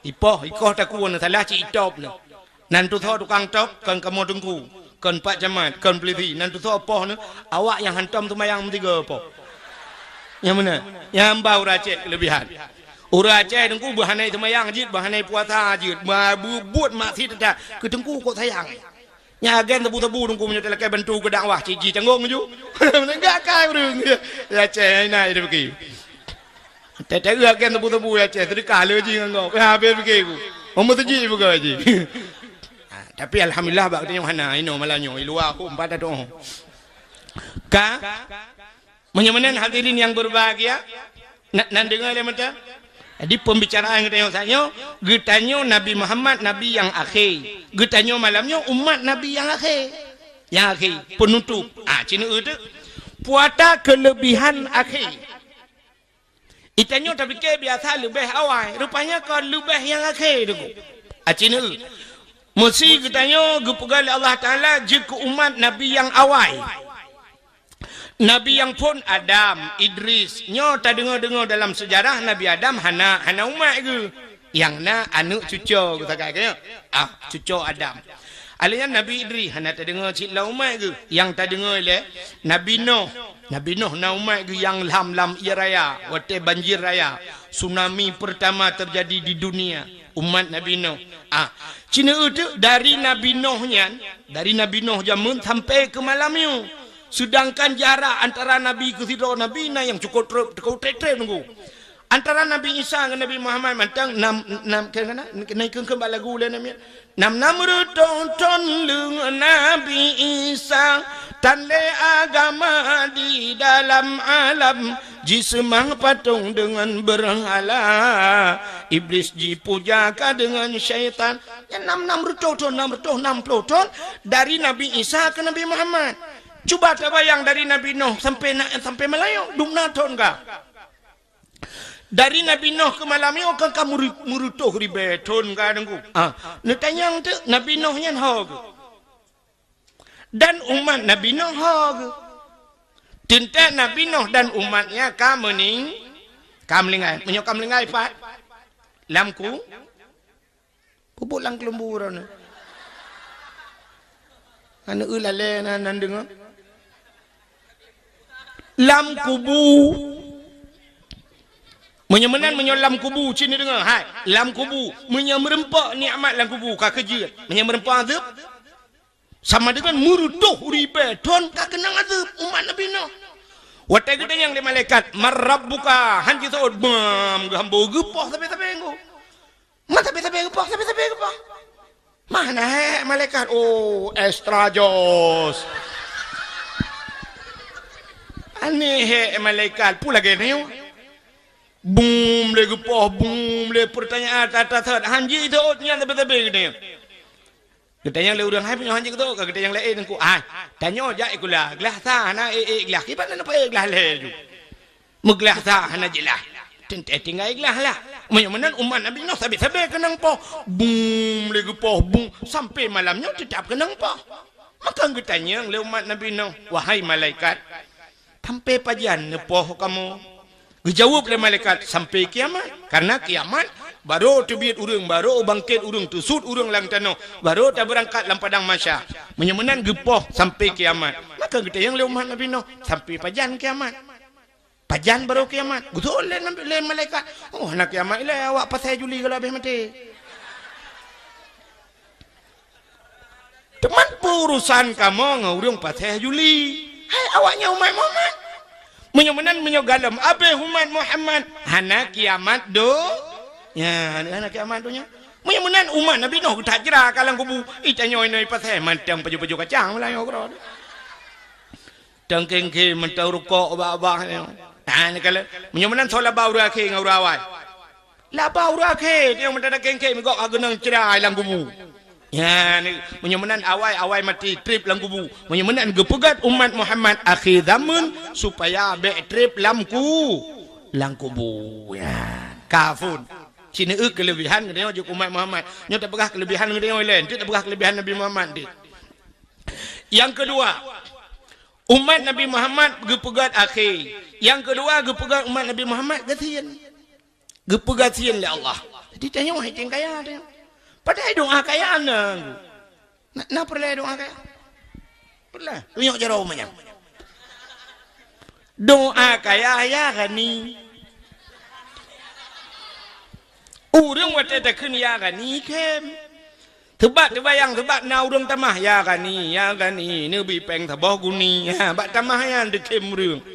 Ipoh, ikoh takue nyoe salah cit itop nyoe. Nan tusoe tukang top, kon kamoe teungku, kon pak camat, kon pulisi, nan tusoe poh nyoe, awak nyang hantom seumayang meusigoe poh. Nyang meunan, nyang ba ureuëng Aceh keulebihan. Ureuëng Aceh teungku beuhanai seumayang jeuet, beuhanai puasa jeuet, ba-, beubuet maksiat that, keu teungku kok sayang. Nyan agen sabu-sabu teungku meunyoe talakée bantu keu dakwah, cit jitanggong ju. Meuneugah kai ureuëng. Ya, Aceh, ina, ina piki. Teuteuk agen sabu-sabu ya, Aceh, seudeukah le jih ngon gob. Ya, habéh pike ku. Oh, meuseujid buka jih. Ha, tapi alhamdulillah bak geutanyoe hana, inoe malam nyoe, i luwa aku empat atau. Ka? Meunyoe meunan hadirin nyang berbahagia, na-, nan deungoe lé mantong? Jadi pembicaraan geutanyoe saat nyoe, geutanyoe Nabi Muhammad Nabi nyang akhé. Geutanyoe malam nyoe umat Nabi nyang akhé. Nyang akhé, penutup. Ah, cina eu teuk. Puata kelebihan akhé. Geutanyoe tapike biasa leubeh awai, rupanya kon leubeh nyang akhé teuk. Ah, cina eu. Meusi geutanyoe geupeugah lé Allah Taala jeuet keu umat Nabi nyang awai. Nabi nyang phon Adam, Idris. Nyoe tadeungoe-deungoe dalam seujarah Nabi Adam hana, hana umat geuh. Nyang na aneuk cuco geuh sagai geuh. Ah, cuco Adam. Alèh nyan Nabi Idris hana tadeungoe cit lam umat geuh. Nyang tadeungoe lé Nabi Nuh. Nabi Nuh na umat geuh nyang lam, lam ie raya, watèe banjir raya. Tsunami pertama terjadi di dunia. Umat Nabi Nuh. Ah, cina eu teuk dari Nabi Nuh nyan, dari Nabi Nuh jameun sampai keu malam nyoe. Seudangkan jarak antara Nabi keu sidroe Nabi na nyang cukôp trôk, cukôp trép-trép nunggu. Antara Nabi Isa ngon Nabi Muhammad mantong nam, nam, keu na, na, na keu, keu bak lagu lé nam nyan. Nam, nam reutôh thon leung Nabi Isa, tan lé agama di dalam alam, jiseumah patong deungon beurhala, Iblis jipuja ka deungon syaitan. Nyan nam, nam reutôh thon, nam reutôh nam ploh thon dari Nabi Isa keu Nabi Muhammad. Cuba tabayang dari Nabi Nuh sampai na, sampai malam nyoe, dum na thon ka. Dari Nabi Nuh keu malam nyoe kan ka meuri-, meureutoh ribèe thon ka Teungku. Ah, neutanyong teuk Nabi Nuh nyan ho geuh. Dan umat Nabi Nuh ho geuh. Teuntèe Nabi Nuh dan umatnya ka meuning-, ka meulinggai. Meunyoe ka meulinggai pat, lam ku-, Peubuet lam keuleumbue droeneuh. Aneuk eu lalè na, nan deungoe. Lam kubu. Meunyoe meunan, meunyoe lam kubu, cit neudeungoe, hai, lam kubu. Meunyoe meureumpok nikmat lam kubu, ka keujeuet. Meunyoe meureumpok azeueb, sama deungon meureutoh ribèe thon ka keunong azeueb umat Nabi Nuh. Watèe geutanyong lé malaikat, "Man rabbuka?" Han jiseuôt, bam, geuhambo geupoh sabe-sabe Teungku. Man sabe-sabe geupoh, sabe-sabe geupoh. Mana hek malaikat? Oh, extra jos. Aneh hek malaikat, peue lagèe nyoe? Bum lé geupoh, bum lé peurtanyaan atas-atas. Han jiseuôt nyan sabe-sabe geutanyoe. Geutanyong lé ureueng, hai, meunyoe han jiseuôt, ka geutanyong lé, eh, Teungku, hai, tanyoe jak sikula, glah sa hana ék-ék glah, kiban na neupaék glah lhèe ju. Meuglah sa hana jeulaih. Teuntèe tinggai glah lah. Meunyoe meunan umat Nabi Nuh sabe-sabe keunong poh. Bum lé geupoh bum. Sampai malam nyoe teutap keunong poh. Maka geutanyong lé umat Nabi Nuh, "Wahai malaikat, sampai pajan neupoh kamoe?" Geujaweueb lé malaikat, "Sampai kiamat." Karena kiamat, barô teubiet ureueng, barô bangkét ureueng, teusut ureueng lam tanoh, barô tabeurangkat lam padang mahsyar. Meunyoe meunan geupoh sampai kiamat. Maka geutanyong lé umat Nabi Nuh, "Sampai pajan kiamat?" Pajan barô kiamat? Geutanyong lé, lé malaikat. Oh, hana kiamat ilèe, awak pasai juli gohlom abéh maté. Teuma peue urusan kamoe ngon ureueng pasai juli? Hai awaknyan umat Muhammad. Meunyoe meunan, meunyoe gohlom abéh umat Muhammad, hana kiamat do-, nya, hana kiamat donya. Meunyoe meunan umat Nabi Nuh geutajra ka lam kubu, i tanyoe inoe pasai mantong pajoh-pajoh kacang meulayeue keudroe. Teukeungke mantong rukok bak-bak nyoe. Nah, ni kala, meunyoe meunan soe laba ureueng akhé ngon ureueng awai? Laba ureueng akhé, nyang mantong teukeungke migok ka geunong cra lam kubu. Nyan, meunyoe meunan awai, awai maté trép lam kubu. Meunyoe meunan geupeugöt umat Muhammad akhé zaman supaya bèk trép lam ku-, lam kubu. Nyan, kafun. Cina eu keulebihan geutanyoe jeuet umat Muhammad. Nyoe tapeugah keulebihan geutanyoe ilèe, enteuk tapeugah keulebihan Nabi Muhammad enteuk. Nyang keudua, umat Nabi Muhammad geupeugöt akhé. Nyang keudua, geupeugöt umat Nabi Muhammad gasien. Geupeugöt gasien lé Allah. Jadi tanyoe hai teuh kaya tanyoe. Padahai doa kaya na. Na, na peureulèe doa kaya? Peureulèe. Tunyok jaroe meunyoe. Doa kaya, "Ya Ghani." Ureueng watèe takheun "Ya Ghani" khem. Seubab teubayang, seubab na ureueng tamah, "Ya Ghani, ya Ghani, neubri pèng saboh guni." Ha, bak tamah nyan teukhém ureueng.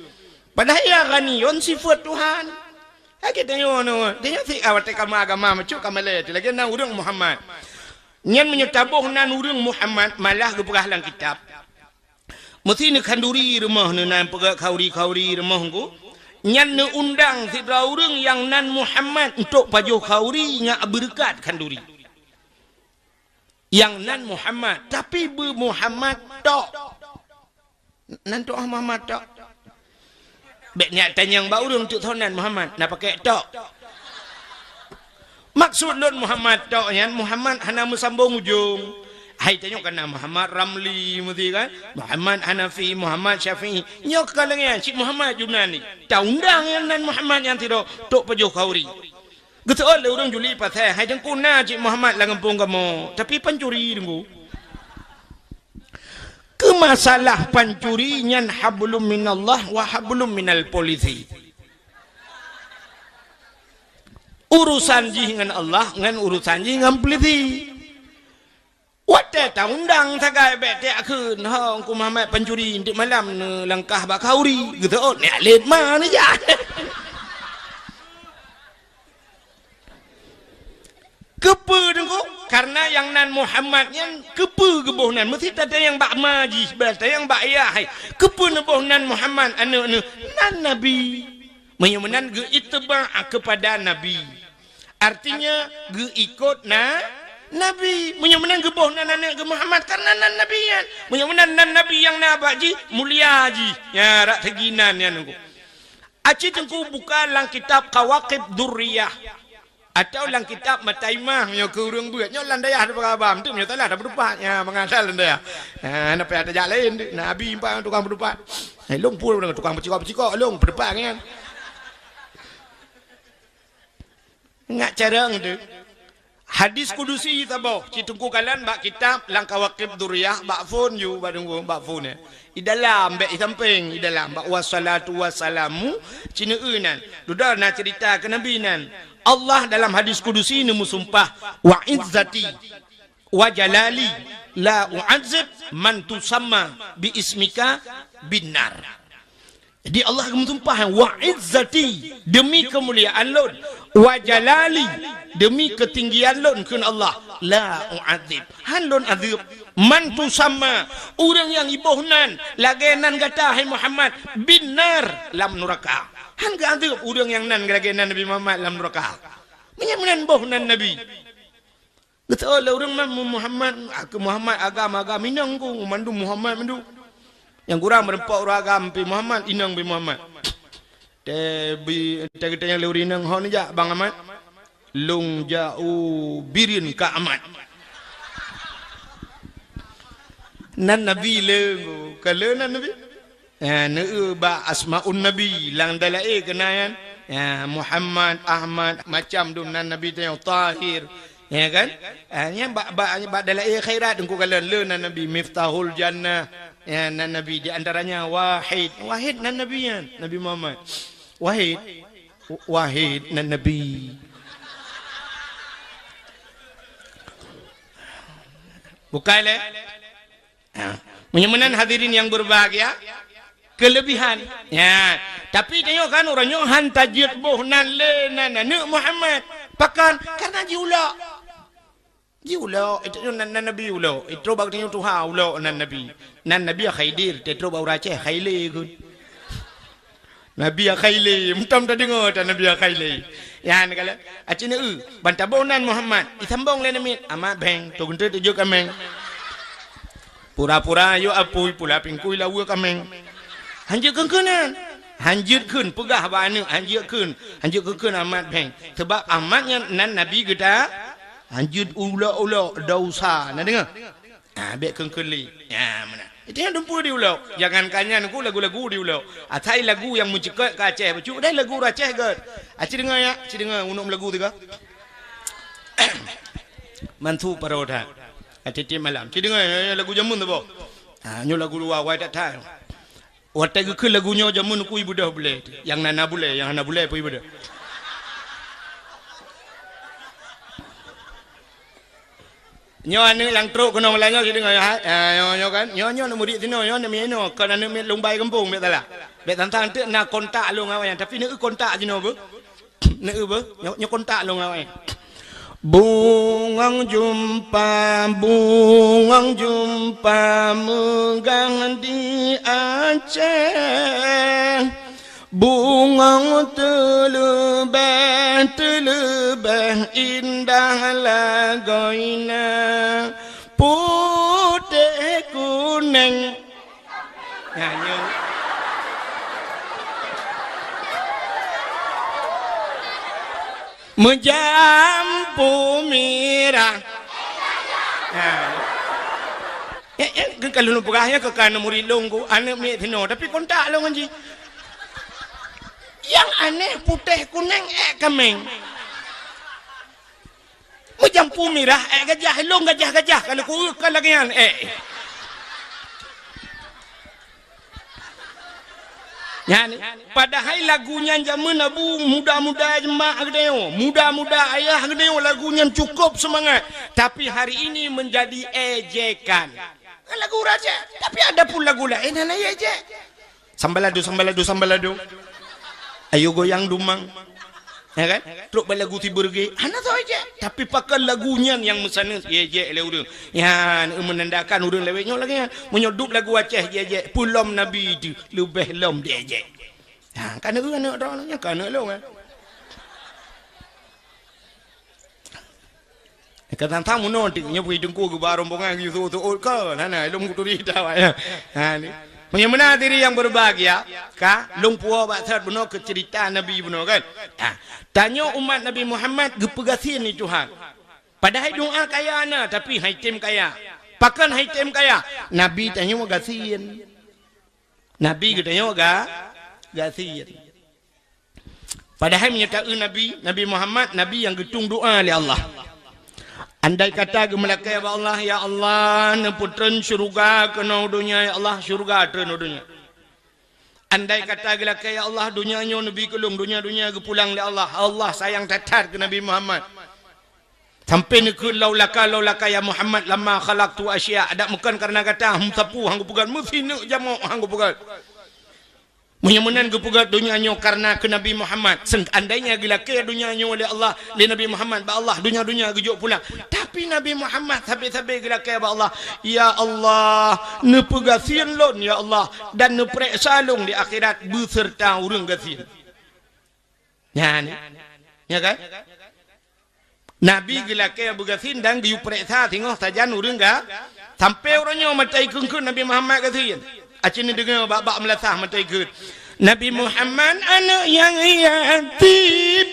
Padahai "Ya Ghani" nyan sifeuet Tuhan. Lagèe tanyoe nyoe, tanyoe si awai agama-agama meucok ka malèe, lagèe na ureueng Muhammad. Nyan meunyoe taboh nan ureueng Muhammad, malah geupeugah lam kitab. Meusi neukhanduri rumoh neuh, na peugah khanduri-khanduri rumoh ngku. Nyan neuundang sidroe ureuëng nyang nan Muhammad untuk pajoh khanduri ngon beureukat khanduri. Nyang nan Muhammad, tapi beu Muhammad tok. Nan tok Muhammad tok. Bék neujak tanyong bak ureuëng teuk soe nan Muhammad, na pakai tok. Maksud lôn Muhammad tok nyan, Muhammad hana meusambong ujong. Hai tanyoe kana Muhammad Ramli meusi kan? Muhammad Hanafi, Muhammad Syafi'i. Nyoe ka lagée nyan, cit Muhammad Junani. Taundang nyang nan Muhammad nyan sidroe, tok pajoh khanduri. Geuseuôt lé ureuëng Juli Pasé, hai Teungku na cit Muhammad lam gampông kamoe, tapi pancuri Teungku. Keu masalah pancuri nyan hablum minallah wa hablum minal polisi. Urusan jih ngon Allah, ngon urusan jih ngon polisi. Watée taundang sagai bék tajak kheun, "Ho, Teungku Muhammad pancuri, nteuk malam neulangkah bak khanduri." Geuseuôt, neujak lét ma neujak. Keupeue Teungku? Karena nyang nan Muhammad nyan keupeue geuboh nan? Meusi tatanyong bak ma jih, bah tatanyong bak ayah hai. Keupeue neuboh nan Muhammad aneuëk neuh? Nan Nabi. Meunyoe meunan geuittiba' kepada Nabi. Artinya geuikot na Nabi. Meunyoe meunan geuboh nan aneuëk geuh Muhammad karena nan Nabi nyan. Meunyoe meunan nan Nabi nyang na bak jih, mulia jih. Ya, rak segi nan nyan Teungku. Aci Teungku buka lam kitab Kawakib Durriyah. Atawa lam kitab Mataimah nyoe keu ureuëng beuet. Nyoe lam dayah teupeugah haba, meuteuk nyoe salah tapeutupat. Nya, mangat salah lam dayah. Ha, na payah tajak laén, na abi empat tukang peutupat. Eh, lôn pun tukang peucikok-peucikok, lôn peutupat nyan. Ngat carông tu. Hadis kudusi saboh, ci Teungku kalon bak kitab lam Kawakib Durriyah, bak phon ju, bak Teungku, bak phon ya. Di dalam, bék di sampéng, di dalam. Bak wassalatu wassalamu, ci neueu nan. Dudoe na cerita keu Nabi nan. Allah dalam hadis kudusi neumeusumpah, "Wa izzati wa jalali la u'adzib man tusamma bi ismika binnar." Jadi Allah geumeusumpah, "Wa izzati, demi keumuliaan lôn, wa jalali, demi keutinggian lôn," kheun Allah, "la u'adzib, han lôn azeueb, man tusamma, ureuëng nyang iboh nan lagée nan gata hai Muhammad, binnar, lam nuraka." Han geuazeueb ureuëng nyang nan lagée nan Nabi Muhammad lam nuraka. Meunyoe meunan boh nan Nabi. Geuseuôt lé ureuëng ma-, Muhammad, keu Muhammad agam-agam inong ku, mandum Muhammad mandum. Nyang kurang meureumpok ureuëng agam pi Muhammad, inong pi Muhammad. Teubi, teugeutanyong lé ureuëng inong, "Ho neujak Bang Ahmad?" "Lôn jak u Bireuen Kak Ahmad." Nan Nabi le, ka le nan Nabi. Eh, neueu bak asmaun Nabi, lam dalaé keunan, eh, Muhammad, Ahmad, macam dum nan Nabi teuh, Tahir, ya kan? Eh, nyan bak, bak, bak dalaé khairat Teungku kalon le nan Nabi, Miftahul Jannah, ya, nan Nabi di antaranya Wahid. Wahid nan Nabi nyan, Nabi Muhammad. Wahid, Wahid nan Nabi. Bukai lé? Ha. Meunyoe meunan hadirin yang berbahagia, kelebihan. Ya, tapi tanyoe kan ureuëng nyoe han tajeuet boh nan le nan aneuëk Muhammad. Pakon? Karena jiulok. Jiulok, itu nan, nan Nabi ulok. Itu bak tanyoe tuha ulok nan Nabi. Nan Nabi Khidir, itu bak ureuëng Aceh Khaile kheun. Nabi Akhaile, meutam tadeungoe tan Nabi Akhaile. Nyan kala, aci neu, ban taboh nan Muhammad, isambong lé namiet, Ahmad Beng, tu geunteut tujoh kaméng. Pura-pura yue apui, pula pingkui lawa kaméng. Hanjeuet kheun-kheun nan. Hanjeuet kheun, peugah bak aneuëk, hanjeuet kheun. Hanjeuet kheun-kheun Ahmad Beng. Sebab Ahmad nyan nan Nabi geuta, hanjeuet ulok-ulok, dosa. Na deungoe? Ah, bék kheun-kheun lé. Ya, meunan. Itu nyang dumpeue diulok. Jangankan nyan ku lagu-lagu diulok. Asai lagu nyang meucukot ka Aceh. Bacut deh lagu Aceh gét. Aci deungoe ya, aci deungoe unok lagu tiga. Mantu paro that. Aci tiep malam. Aci deungoe ya, ya, lagu jameun tu boh. Ha, nyoe lagu luwa wai that that. Watée geukheun lagu nyoe jameun ku ibeudôh bulée. Nyang na na bulée, nyang hana bulée pun ibeudôh. Nyoe aneuëk nyang trok keunong lam nyoe sideungoe, ha? Ah, nyoe, nyoe kan? Nyoe, nyoe aneuëk murit sinoe, nyoe aneuëk miet inoe, kon aneuëk miet lôn bai gampông, bék salah. Bék tantang teuk na kontak lôn ngon awaknyan, tapi na kontak jinoe beuh. Na beuh, nyoe, nyoe kontak lôn ngon awaknyan. Bungong jeumpa, bungong jeumpa meugah di Aceh. Bungong teuleubeh, teuleubeh indah lagoina, putéh kuneng. Nyan nyoe. Meujampu mirah. Ha. Eh, eh, keu ka lôn peugah nyan keu ka murit lôn ku, aneuk miet sinoe, tapi kontak lôn ngon jih. Nyang aneh putéh kuneng ék kaméng. Meujampu mirah ék gajah, lôn gajah-gajah ka lôn ku ka lagèe nyan ék. Nyan, padahai lagu nyan jameun Abu, muda-muda jeumaáh geutanyoe, muda-muda ayah geutanyoe, lagu nyan cukup seumangat. Tapi hari ini menjadi ejekan. Kan lagu ureueng Aceh, tapi adapun lagu laén hana ejek. Sambalado, sambalado, sambalado. Ayo goyang dumang. Ya kan? Trok bak lagu Sibeureuge, hana soe ejek. Tapi pakon lagu nyan nyang meusaneut ejek lé ureueng. Nyan, eu, meunandakan ureueng lawét nyoe lagèe nyan. Meunyoe duek lagu Aceh ejek, peue lom Nabi teuh leubeh lom diejek. Ha, kan eu aneuk droeneuh nyan, kan eu lôn, eh. Ka tantang meunoe teuk nyoe pih teungku geuba rombongan geuyue seuôt-seuôt kon, hana lôn kuturi ita awak nyan. Ha ni. Meunyoe meunan hadirin yang berbahagia, ka lôn puwoe bak sat bunoe keu ceurita Nabi bunoe kan. Ha. Tanyoe umat Nabi Muhammad geupeugasien lé Tuhan. Padahai doa kaya na, tapi han item kaya. Pakon han item kaya? Nabi tanyoe gasien. Nabi geutanyoe ga, gasien. Padahai meunyoe ta-eu Nabi, Nabi Muhammad, Nabi nyang geutueng doa lé Allah. Andai kata geumeulakèe bak Allah, "Ya Allah, neupeutreun syeuruga keunoe u donya, ya Allah, syeuruga treun u donya." Andai kata geulakèe, "Ya Allah, donya nyoe neubi keu lôn, donya-donya geupulang lé Allah." Allah sayang that-that keu Nabi Muhammad. Sampai neukheun, "Laulaka, laulaka ya Muhammad lama khalaqtu asya." Adak meukon kareuna gata, hum sapu han geupeugöt, meusineuk jamok han geupeugöt. Meunyoe meunan geupeugöt donya nyoe kareuna keu Nabi Muhammad, seandainya geulakèe donya nyoe lé Allah, lé Nabi Muhammad bak Allah, donya-donya geujok pulang. Tapi Nabi Muhammad sabe-sabe geulakèe bak Allah, "Ya Allah, neupeugasien lôn, ya Allah, dan neupareksa lôn di akhirat beuseurta ureueng gasien." Nyan, ya kan? Nabi geulakèe beugasien dan geuyue pareksa singoh sajan ureueng ga-, sampai uroe nyoe mata ikheun-kheun Nabi Muhammad gasien. Aci neudeungoe bak-bak meulasah mata ikheun. Nabi Muhammad aneuk nyang yatim,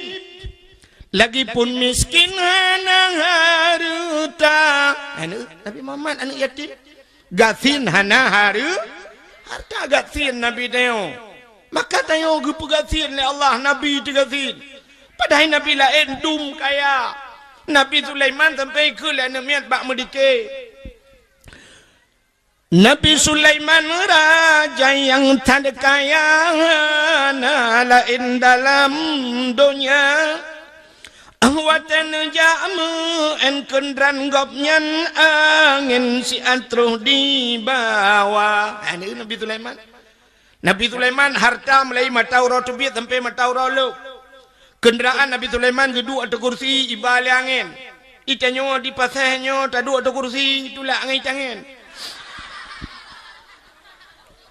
lagipun miskin hana hareuta. Aneuk Nabi Muhammad aneuk yatim. Gasien hana hareu-, hareuta gasien Nabi tanyoe. Maka tanyoe geupeugasien lé Allah, Nabi teugasien. Padahai nabi laén dum kaya. Nabi Sulaiman sampai keu lé aneuk miet bak meudike. Nabi Sulaiman raja nyang that kaya, na laén dalam donya. Watèe neujak meu-én keundraan gobnyan, angén siat troh dibawa. Ha, nyan Nabi Sulaiman. Nabi Sulaiman hareuta meulayeue mata uroe teubiet sampai mata uroe lhok. Keundraan Nabi Sulaiman geuduek ateueh kursi iba lé angén. Itanyoe di Pasè nyoe taduek ateueh kursi tulak ngon itangen.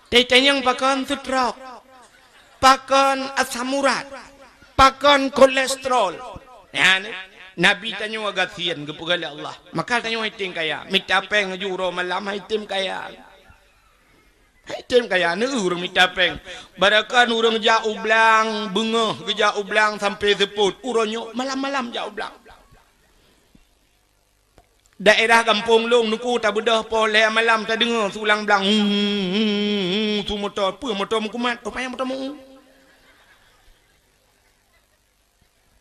Teuh itanyong pakon stroke. Pakon asam urat, pakon kolesterol. Nyan, Nabi tanyoe gasien geupeugah lé Allah. Maka tanyoe han item kaya. Mita péng aju uroe malam han item kaya. Han item kaya, neu ureueng mita péng. Barakan ureueng jak u blang, beungoh geujak u blang sampai seupôt. Uroe nyoe malam-malam jak u blang. Daerah gampông lôn, Teungku, tabeudôh poh lhèe malam tadeungoe su lam blang, "Huu, huu, huu," su moto. Peue moto meukumat? Rupanya moto meu-u.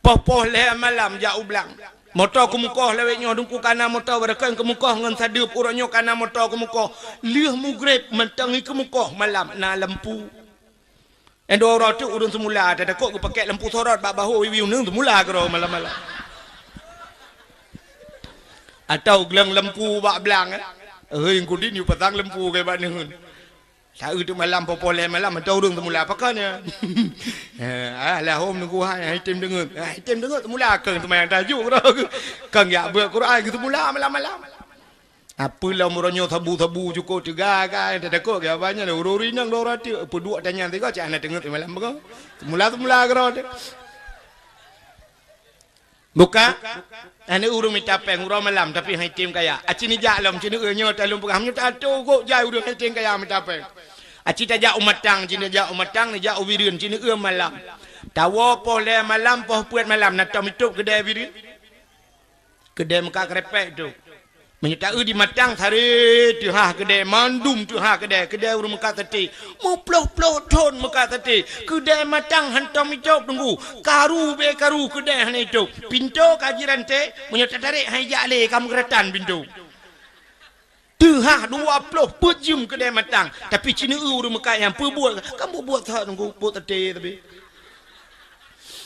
Poh-poh lhèe malam jak u blang. Moto keumukoh lawét nyoe, Teungku, kana moto, barakan keumukoh ngon sadeup, uroe nyoe kana moto keumukoh. Lheueh mugreb mantong keumukoh malam, na lampu. Nyang dua uroe teuk ureueng seumula, tatakot geupakèk lampu sorot bak bahô wiwi uneun seumula keudroe malam-malam. Atau glöng lampu bak blang, eh. Hei, Teungku, di nyoe pasang lampu keu bak neuheun. Saeu teuk malam, poh-poh lhèe malam, mantong ureueng teumula pakon nyan. Eh, ah, lahom nunggu hai, hai tem deungeut. Hai tem deungeut, teumula keu seumayang tahajud keudroe. Keu yak beuet Quran keu teumula malam-malam. Apa lom uroe nyoe sabu-sabu cukôp teuga ka, teutakot keu abah nyan, ureueng-ureueng inong dua ratus, peuduek tanyan tiga, cak hana teungeut malam beureueng. Teumula-teumula keudroe teuh. Buka, aneuk ureueng mita péng uroe malam, tapi hai tem kaya. Aci neujak lom, ci neueu nyoe talôn peugah, meunyoe tato gok jai ureueng hai tem kaya mita péng. Aci tajak u Matang, ci neujak u Matang, neujak u Bireuen, ci neueu malam. Tawoe poh lhèe malam, poh peuet malam, na tom itôp keudè Bireuen. Keudè meukat keureupeuk tu. Meunyoe taeu di Matang, saré teuhah keudè, mandum teuhah keudè, keudè ureueng meukat saté. Meuploh-ploh thon meukat saté. Keudè Matang hantom itôp teungku. Karu be karu keudè hana itôp. Pintoe ka jiranté, meunyoe tatarek han ijak lé, ka meugeuratan pintoe. Teuhah dua ploh peuet jeuem keudè Matang. Tapi ci neueu ureueng meukat nyan peubuet, ka buet-buet that teungku, buet saté tapi.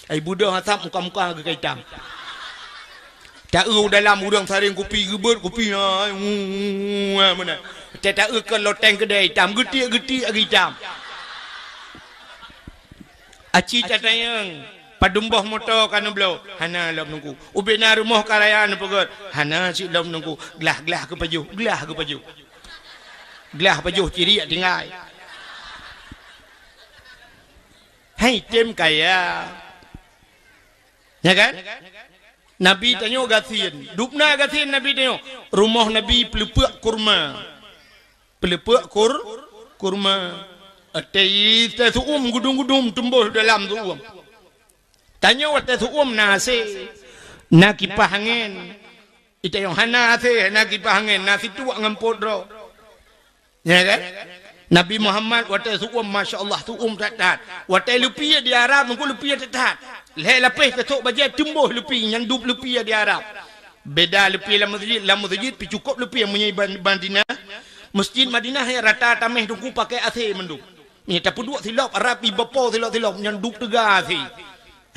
Ai beudôh asap muka-muka geuka itam. Taeu dalam ureueng saréng kupi geubeuet kupi, ai, meunan. Taeu keu loteng keudè itam, geutiek-geutiek lagèe itam. Aci tatanyong, padum boh moto ka neubloe? Hana lom teungku. Ubena rumoh ka raya neupeugöt? Hana cit lom teungku. Glah-glah geupajoh, glah geupajoh. Glah pajoh ciriek tinggai. Hai tem kaya. Ya kan? Nabi tanyoe gasien. Dubna gasien Nabi tanyoe. Rumoh Nabi peuleupeuk kurma. Peuleupeuk kur-, kurma. Watèe, watèe su'um gudum-gudum tumboh dalam su'um. Tanyoe watèe su'um na asèe, na kipah angén. Itanyong hana asèe, hana kipah angén, na situek ngon pot droe. Ya kan? Nabi Muhammad watèe su'um, masya Allah, su'um that-that. Watèe leupie di Arab, meuku leupie that-that. Lhèe lapéh tasôk bajèe tumboh leupie, nyan dub leupie di Arab. Beda leupie lam meuseujid, lam meuseujid pih cukôp leupie meunyoe ban-, Madinah. Meuseujid Madinah nyan rata taméh teungku pakai asèe mandum. Nyan tapeuduek silop, Arab iba po silop-silop, nyan dub teuga asèe.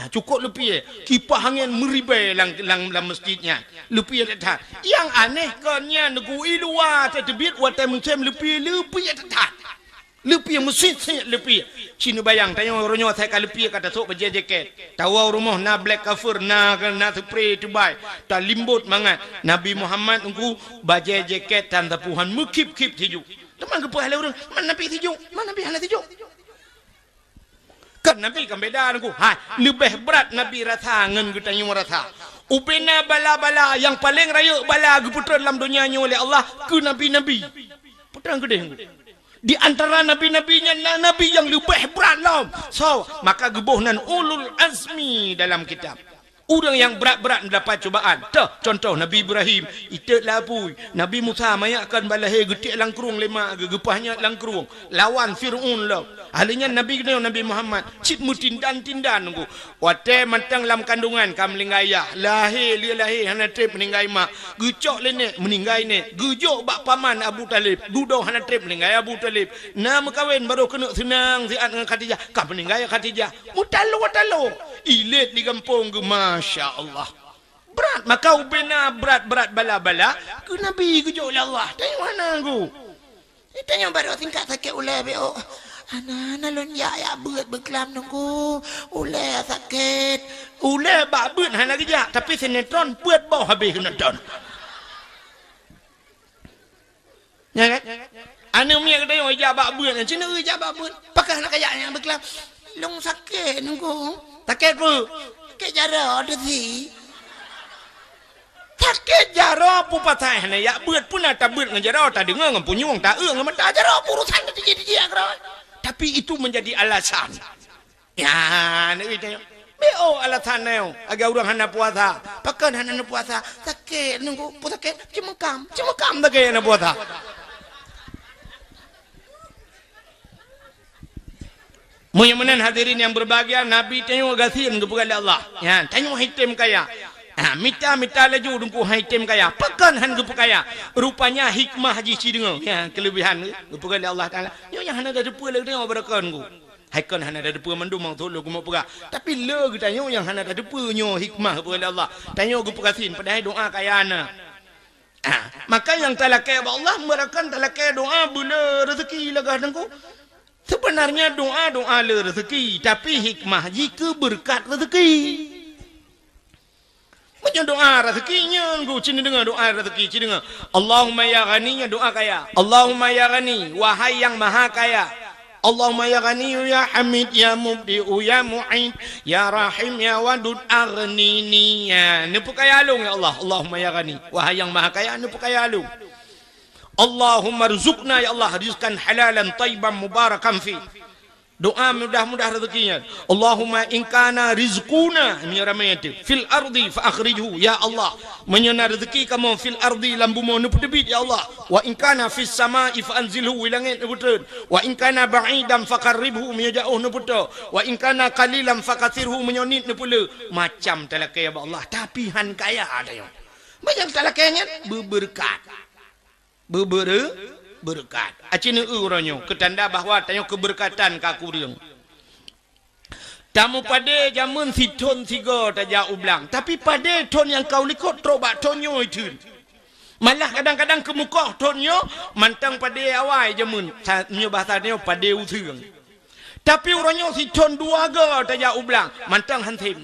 Ha, cukôp leupie, kipah angén meuribèe lam, lam, lam meuseujid nyan. Leupie that-that. Nyang aneh kon nyan, gui luwa tateubiet watèe musém leupie, leupie that-that. Leupie meusit-sit leupie. Ci neubayang, tanyoe uroe nyoe asai ka leupie ka tasôk bajèe jakét. Tawoe rumoh na black cover, na, na spray tubai. Talimbot mangat. Nabi Muhammad teungku bajèe jakét tan sapuhan meukhip-khip sijuek. Teuma geupeugah lé ureueng, "Man Nabi sijuek, man Nabi hana sijuek." Kan Nabi kan beda teungku. Hai, leubeh brat Nabi rasa ngon geutanyoe rasa. Ubena bala-bala nyang paleng rayeuk bala geupeutrön lam donya nyoe lé Allah keu nabi-nabi. Peutrön keudeh teungku. Di antara nabi-nabi nyan na nabi nyang leubeh brat lom. So, maka geuboh nan ulul azmi dalam kitab. Ureueng nyang brat-brat mendapat cubaan. Toh, contoh Nabi Ibrahim, iték lam apui. Nabi Musa, manyak kon bak lahé, geutiek lam krueng lé mak geuh, geupah nyat lam krueng. Lawan Fir'aun lom. Ahli nyan Nabi geutanyoe, Nabi Muhammad, cit meutindan-tindan teungku. Watèe mantong lam kandungan ka meuninggai yah. Lahé, lheueh lahé hana trép meuninggai mak. Geucok lé nèk, meuninggai nèk. Geujok bak paman Abu Thalib. Dudoe hana trép meuninggai Abu Thalib. Na meukawen barô keuneuk seunang siat ngon Khadijah. Ka meuninggai Khadijah. Meutalo-talo. Ilét di gampông geuh, masya Allah. Brat, maka ubena brat-brat bala-bala keu Nabi geujok lé Allah. Tanyoe hana teungku. Tanyoe barô singkat sakét ulèe beuh. Hana, hana lôn jak, jak beuet beuklam teungku. Ulèe sakét. Ulèe bak beuet hana geujak, tapi sinetron peuet boh habéh nonton. Ya kan? Aneuk miet geutanyoe ijak bak beuet nyan, ci neueu ijak bak beuet. Pakon hana kajak nyang beuklam? Lôn sakét teungku. Sakét peue? Sakét jaroe teuh si. Sakét jaroe peue pasai hana jak beuet, peue na tabeuet ngon jaroe, tadeungoe ngon punyueng, taeu ngon mata, jaroe peue urusan teuh tijih-tijih keudroe. Tapi itu menjadi alasan. Ya, aneuk miet tanyoe. Beuh alasan nyoe, lagèe ureueng hana puasa. Pakon hana neupuasa? Sakét teungku, peue sakét? Ceumeukam. Ceumeukam sakét hana puasa. Meunyoe meunan hadirin nyang berbahagia, Nabi tanyoe gasien geupeugah lé Allah. Ya, tanyoe hai tem kaya. Ha, mita-mita laju teungku hai tem kaya. Pakon han geupeukaya? Rupanya hikmah jih ci deungoe. Ya, keulebihan geupeugah lé Allah Taala. Nyoe nyang hana tateupeue lé geutanyoe barokon teungku. Hai kon hana tateupeue mandum nyang thôn lôn keumeung peugah. Tapi lé geutanyoe nyang hana tateupeue nyoe hikmah geupeugah lé Allah. Tanyoe geupeugasien padahai doa kaya na. Ah, maka nyang talakée bak Allah, meurakan talakée doa beu le rezeki lagah Teungku. Sebenarnya doa-doa le rezeki, tapi hikmah jih keu beureukat rezeki. Meunyoe doa rezeki nyan ku, ci neudeungoe doa rezeki, ci deungoe. Allahumma ya Ghani, nyan doa kaya. Allahumma ya Ghani, wahai yang maha kaya. Allahumma ya Ghani, ya Hamid, ya Mubdi'u, ya Mu'id, ya Rahim, ya Wadud, aghnini. Ya, neupeukaya lôn ya Allah. Allahumma ya Ghani, wahai yang maha kaya, neupeukaya lôn. Allahumma rzuqna, ya Allah, rizqan halalan thayyiban mubarakan fi. Doa mudah-mudah rezeki nyan. Allahumma in kana rizquna, meunyoe ramé teuh, fil ardi fa akhrijhu, ya Allah. Meunyoe na rezeki kamoe fil ardi, lam bumoe, neupeuteubiet ya Allah. Wa in kana fis sama'i fa anzilhu, i langét neupeutreun. Wa in kana ba'idan fa qarribhu, meunyoe jaoh neupeutô. Wa in kana qalilan fa katsirhu, meunyoe niet neupeule. Macam talakée bak Allah, tapi han kaya tanyoe. Meunyoe talakée nyan beubeureukat. Beubeureu-, beureukat. Aci neueu uroe nyoe, keu tanda bahwa tanyoe keubeureukatan ka kureueng. Tameupadé jameun sithon sigoe tajak u blang, tapi padé thon nyang ka u likot trok bak thon nyoe theun. Malah kadang-kadang keumukoh thon nyoe mantong padé awai jameun. Sa-, meunyoe bahasa nyoe padé useueng. Tapi uroe nyoe sithon dua goe tajak u blang, mantong han sép.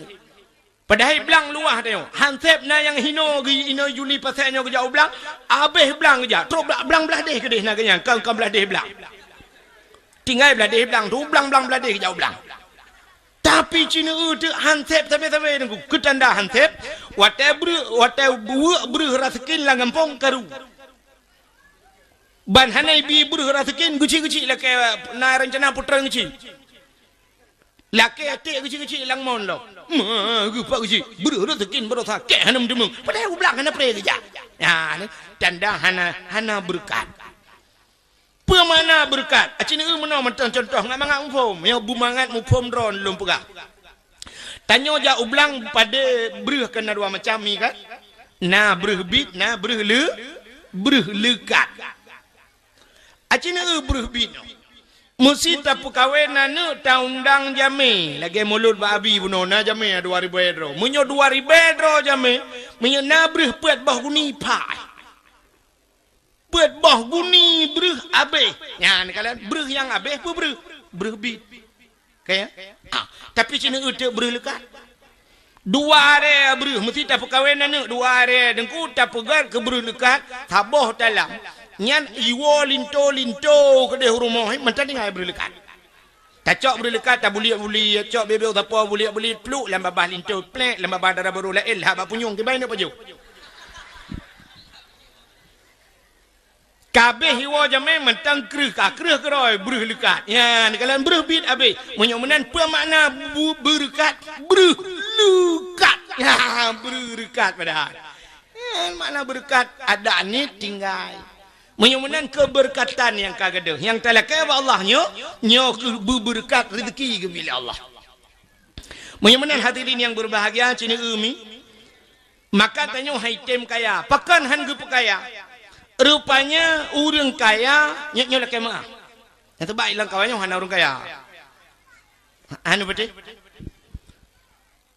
Padahai blang luwah tanyoe. Han sép na nyang hinoe geuh inoe Juli pasai nyoe geujak u blang, abéh blang geujak. Trok bla-, blang blaih déh keudeh na geuh nyan, kon, kon blaih déh blang. Tinggai blaih déh blang tu, blang-blang blaih déh geujak u blang. Tapi ci neueu teuk han sép sabe-sabe Teungku. Keu tanda han sép, watée breuh, watée buweuek breuh raseukin lam gampông karu. Ban hana ibi breuh raseukin, geuchik-geuchik lakée na rencana putra geuchik. Lakée até geuchik-geuchik lam mon lom. Ma, geupak geuchik. Breuh raseukin barosa, kée hana meuteumeung. Padahai u blang hana pré geujak. Nyan, tanda hana, hana beureukat. Peue makna beureukat? Aci neueu meunoe mantong contoh ngat mangat muphom. Nyoe beumangat muphom droe lôn peugah. Tanyoe jak u blang padé breuh kan na dua macam mi kan? Na breuh bit, na breuh le-, breuh leukat. Aci neueu breuh bit nyoe. Meusi tapeukawen aneuk taundang jamé, lagée mulod bak abi bunoe na jamé dua ribée droe. Meunyoe dua ribée droe jamé, meunyoe na breuh peuet boh guni pah. Peuet boh guni breuh abéh. Nyan kalon breuh nyang abéh peue breuh? Breuh bit. Ka ya? Ah, tapi ci neueu teuk breuh leukat. Dua aré breuh meusti tapeukawen aneuk, dua aré Teungku tapeugét keu breuh leukat, saboh talam. Nyan iwoe linto-linto keudeh u rumoh, eh, mantong tinggai breuh leukat. Tacok breuh leukat, tabuliek-buliek, cok bibeu sapo buliek-buliek, pluk lam babah linto, plek lam babah dara barô laén, lhah bak punyueng, kiban neuk pajoh. Ka abéh iwoe jamé mantong kreueh, ka kreueh keudroe breuh leukat. Nyan, kalon breuh bit abéh. Meunyoe meunan peue makna bu-, beureukat? Breuh leukat. Ya, breuh leukat padahai. Nyan makna beureukat, adak niet tinggai. Meunyoe meunan keubeureukatan nyang ka gadôh. Nyang talakée bak Allah nyoe, nyoe keuh beubeureukat rezeki geubri lé Allah. Meunyoe meunan hadirin nyang beubahgia, ci neueu mi, maka tanyoe han item kaya. Pakon han geupeukaya? Rupanya ureuëng kaya, nyoe, nyoe lakée meuáh. Nyang teuba lam kawan nyoe hana ureuëng kaya. Hana beutôi?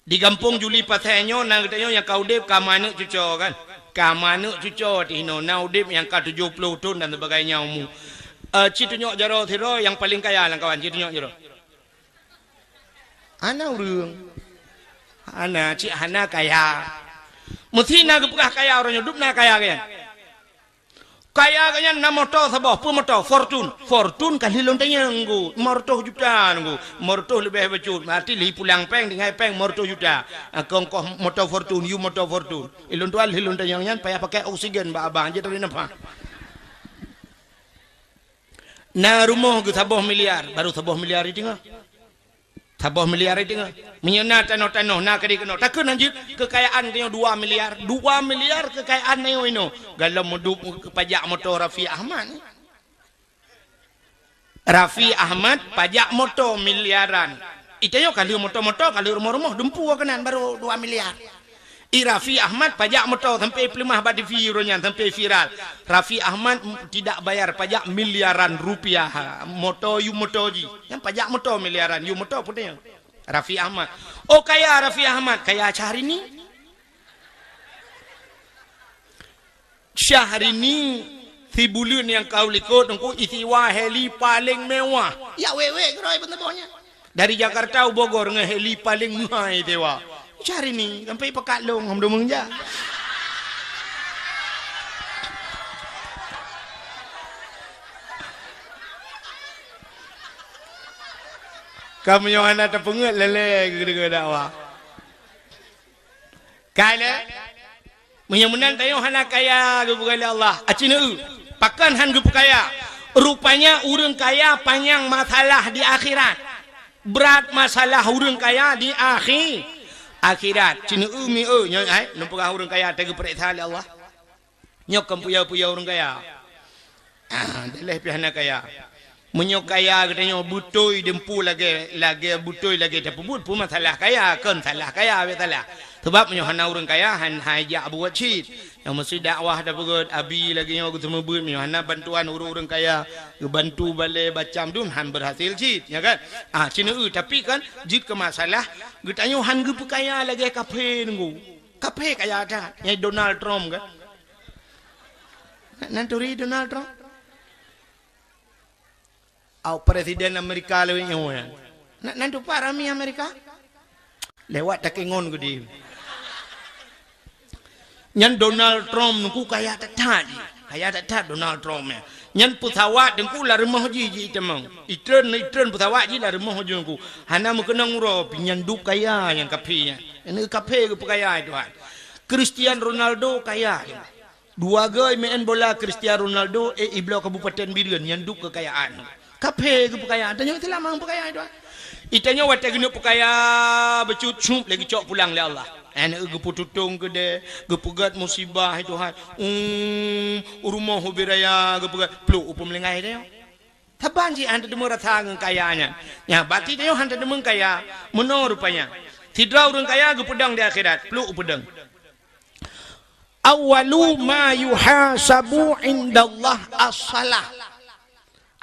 Di gampông Juli Pasai nyoe na geutanyoe nyang ka udeb ka manök cuco kan? Ka manök cuco teuh inoe na udeb nyang ka tujoh ploh thon dan sebagainya umu. Eh, ci tunyok jaroe sidroe nyang paleng kaya lam kawan, ci tunyok jaroe. Hana ureuëng. Hana, cit hana kaya. Meusti na geupeugah kaya uroe nyoe, dum na kaya geuh nyan. Kaya geuh nyan na moto saboh, peue moto? Fortune. Fortune ka lheueh lôn tanyong nunggu, lima ratus juta nunggu. Lima ratus leubeh bacut, berarti lheueh pulang péng, tinggai péng lima ratus juta. Ah, keu ongkoh moto Fortune, yue moto Fortune. Ilôn tuan lheueh lôn tanyong nyan payah pakai oksigen bak abang, jeuet teurimong. Na rumoh geuh saboh miliar, baru saboh miliar iteungoh. Saboh miliar iteungoh. Meunyoe na tanoh-tanoh, na keudeh keunoe. Takheun hanjeuet keukayaan tanyoe dua miliar. Dua miliar keukayaan tanyoe inoe. Galom meudup pajak moto Raffi Ahmad. Raffi Ahmad pajak moto miliaran. Itanyoe ka lheueh moto-moto, ka lheueh rumoh-rumoh, dumpu keunan baru dua miliar. I Raffi Ahmad pajak moto sampai peuleumah bak T V uroe nyan sampai viral. Raffi Ahmad m-, tidak bayar pajak miliaran rupiah. Moto yue moto jih. Nyang pajak moto miliaran, yue moto peue nyan? Raffi Ahmad. Oh, kaya Raffi Ahmad, kaya Syahrini. Syahrini, si buleuen nyang ka u likot, Teungku, isewa heli paleng mewah. Ya, wék-wék keudroe peunteuboh nyan. Dari Jakarta u Bogor ngon heli paleng meuhai isewa. Syahrini, sampai pakat lôn, hom deungon jak. Ka meunyoe hana tapeungeuet, lé-lé geudeungoe dakwah. Ka lé? Meunyoe meunan tanyoe hana kaya geupeugah lé Allah. Aci neu, pakon han geupeukaya? Rupanya ureuëng kaya panyang masalah di akhirat. Brat masalah ureuëng kaya di akhi-, akhirat. Ci neu mi eu nyoe ai, neupeugah ureuëng kaya teugeupeureksa lé Allah. Nyoe kon peue-peue ureuëng kaya. Ah, daleh pih hana kaya. Meunyoe kaya geutanyoe beutôi deumpu lagée, lagée beutôi lagée tapeubuet, peue masalah kaya, kon salah kaya, bèk salah. Sabab meunyoe hana ureuëng kaya, han, hai jak buet cit. Nyang meusti dakwah tapeugét, abi lagée nyoe geuseumeubeuet, meunyoe hana bantuan ureuëng-ureuëng kaya, geubantu balée bacam dum han beurhasil cit, ya kan? Ah, ci neu, tapi kan, jeuet keu masalah, geutanyoe han geupeukaya lagée kaphé nunggu. Kaphé kaya that, nyang Donald Trump kan? Nan turi Donald Trump? Au presiden Amerika lewat nyoe nyan. Nak nan tupat rami Amerika? Lewat takengon gede. Nyan Donald Trump nungku kaya that-that jih. Kaya that-that Donald Trump nyan. Nyan pesawat nungku lam rumoh jih, jih itamong. Itreun, itreun pesawat jih lam rumoh jih nungku. Hana meukeunong uroe, pi nyan dup kaya nyang kaphé nyan. Nyan kaphé geupeukaya Tuhan. Cristiano Ronaldo kaya. Dua goe meu'en bola Cristiano Ronaldo, eh, ibloe Kabupaten Bireuen nyan dup keukayaan. Kaphé geupeukaya, tanyoe Islam nyang peukaya itu. Itanyoe watée geuneuk peukaya beucut cup lé geucok pulang lé Allah. Aneuk geupeututong keudeh, geupeugét musibah itu hai. Um, rumoh ubé raya geupeugét pluk u peumeulinggai tanyoe. Saban jih han teudeungoe rasa ngon kaya nyan. Nya, bati tanyoe han teudeungoe kaya, meunoe rupanya. Sidroe ureuëng kaya geupeudong di akhirat, pluk u peudong. Awwalu ma yuhasabu indallah as-salah.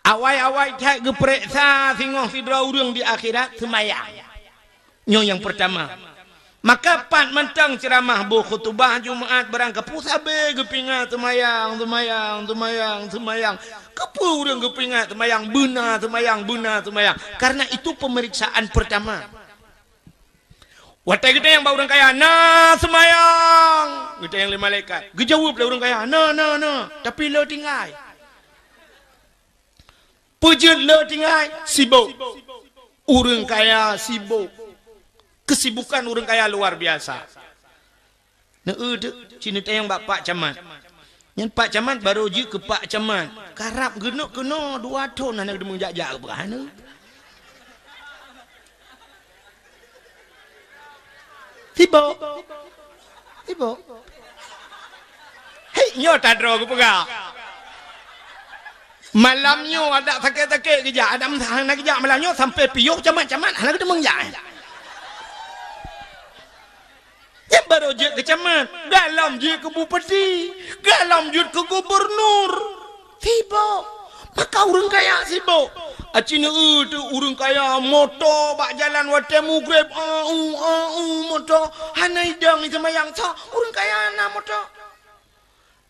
Awai-awai that geupeuriksa singoh sidroe ureuëng di akhirat seumayang. Nyoe nyang peurtama. Maka pat mantong ceuramah boh khutubah Jumaat barang kapeue sabe geupeuingat seumayang, seumayang, seumayang, seumayang. Kapeue ureuëng geupeuingat seumayang, beuna seumayang, beuna seumayang. Karena itu pemeriksaan pertama. Watée geutanyong bak ureuëng kaya, "Na seumayang?" Geutanyong lé malaikat. Geujaweueb lé ureuëng kaya, "Na, na, na, tapi le tinggai." Peue jeuet le tinggai? Sibok. Ureuëng kaya sibok. Kesibukan ureuëng kaya luar biasa. Neu-eu teuk, ci neutanyong bak Pak Camat. Nyan Pak Camat barô jeuet keu Pak Camat. Karab geuneuk keunoe dua thon hana geuteumeung jak-jak, peugah hana. Sibok. Sibok. Hei, nyoe tadroe geupeugah. Malam nyoe adak sakét-sakét geujak, adak hana geujak malam nyoe sampai piôh Camat-Camat hana geuteumeung jak. Nyan barô jeuet keu Camat, gohlom jeuet keu Bupati, gohlom jeuet keu Gubernur. Sibok. Maka ureuëng kaya sibok. Aci neu-eu teuk ureuëng kaya moto bak jalan watée mugreb, au, au, moto. Hana idong iseumayang, soe ureuëng kaya na moto?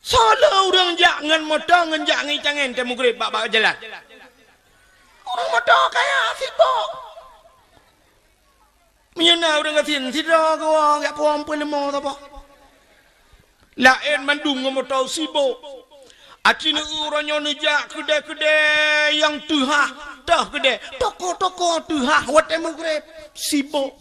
Soe le ureuëng jak ngon moto ngon jak ngon itangen watée mugreb bak, bak jalan? Ureuëng moto kaya sibok. Meunyoe na ureuëng gasien, sidroe geuwoe jak puwoe peuleumô saboh. Laén mandum ngon moto sibok. Aci neu-eu uroe nyoe neujak keudè-keudè nyang teuhah, toh keudè, toko-toko teuhah watée mugreb, sibok.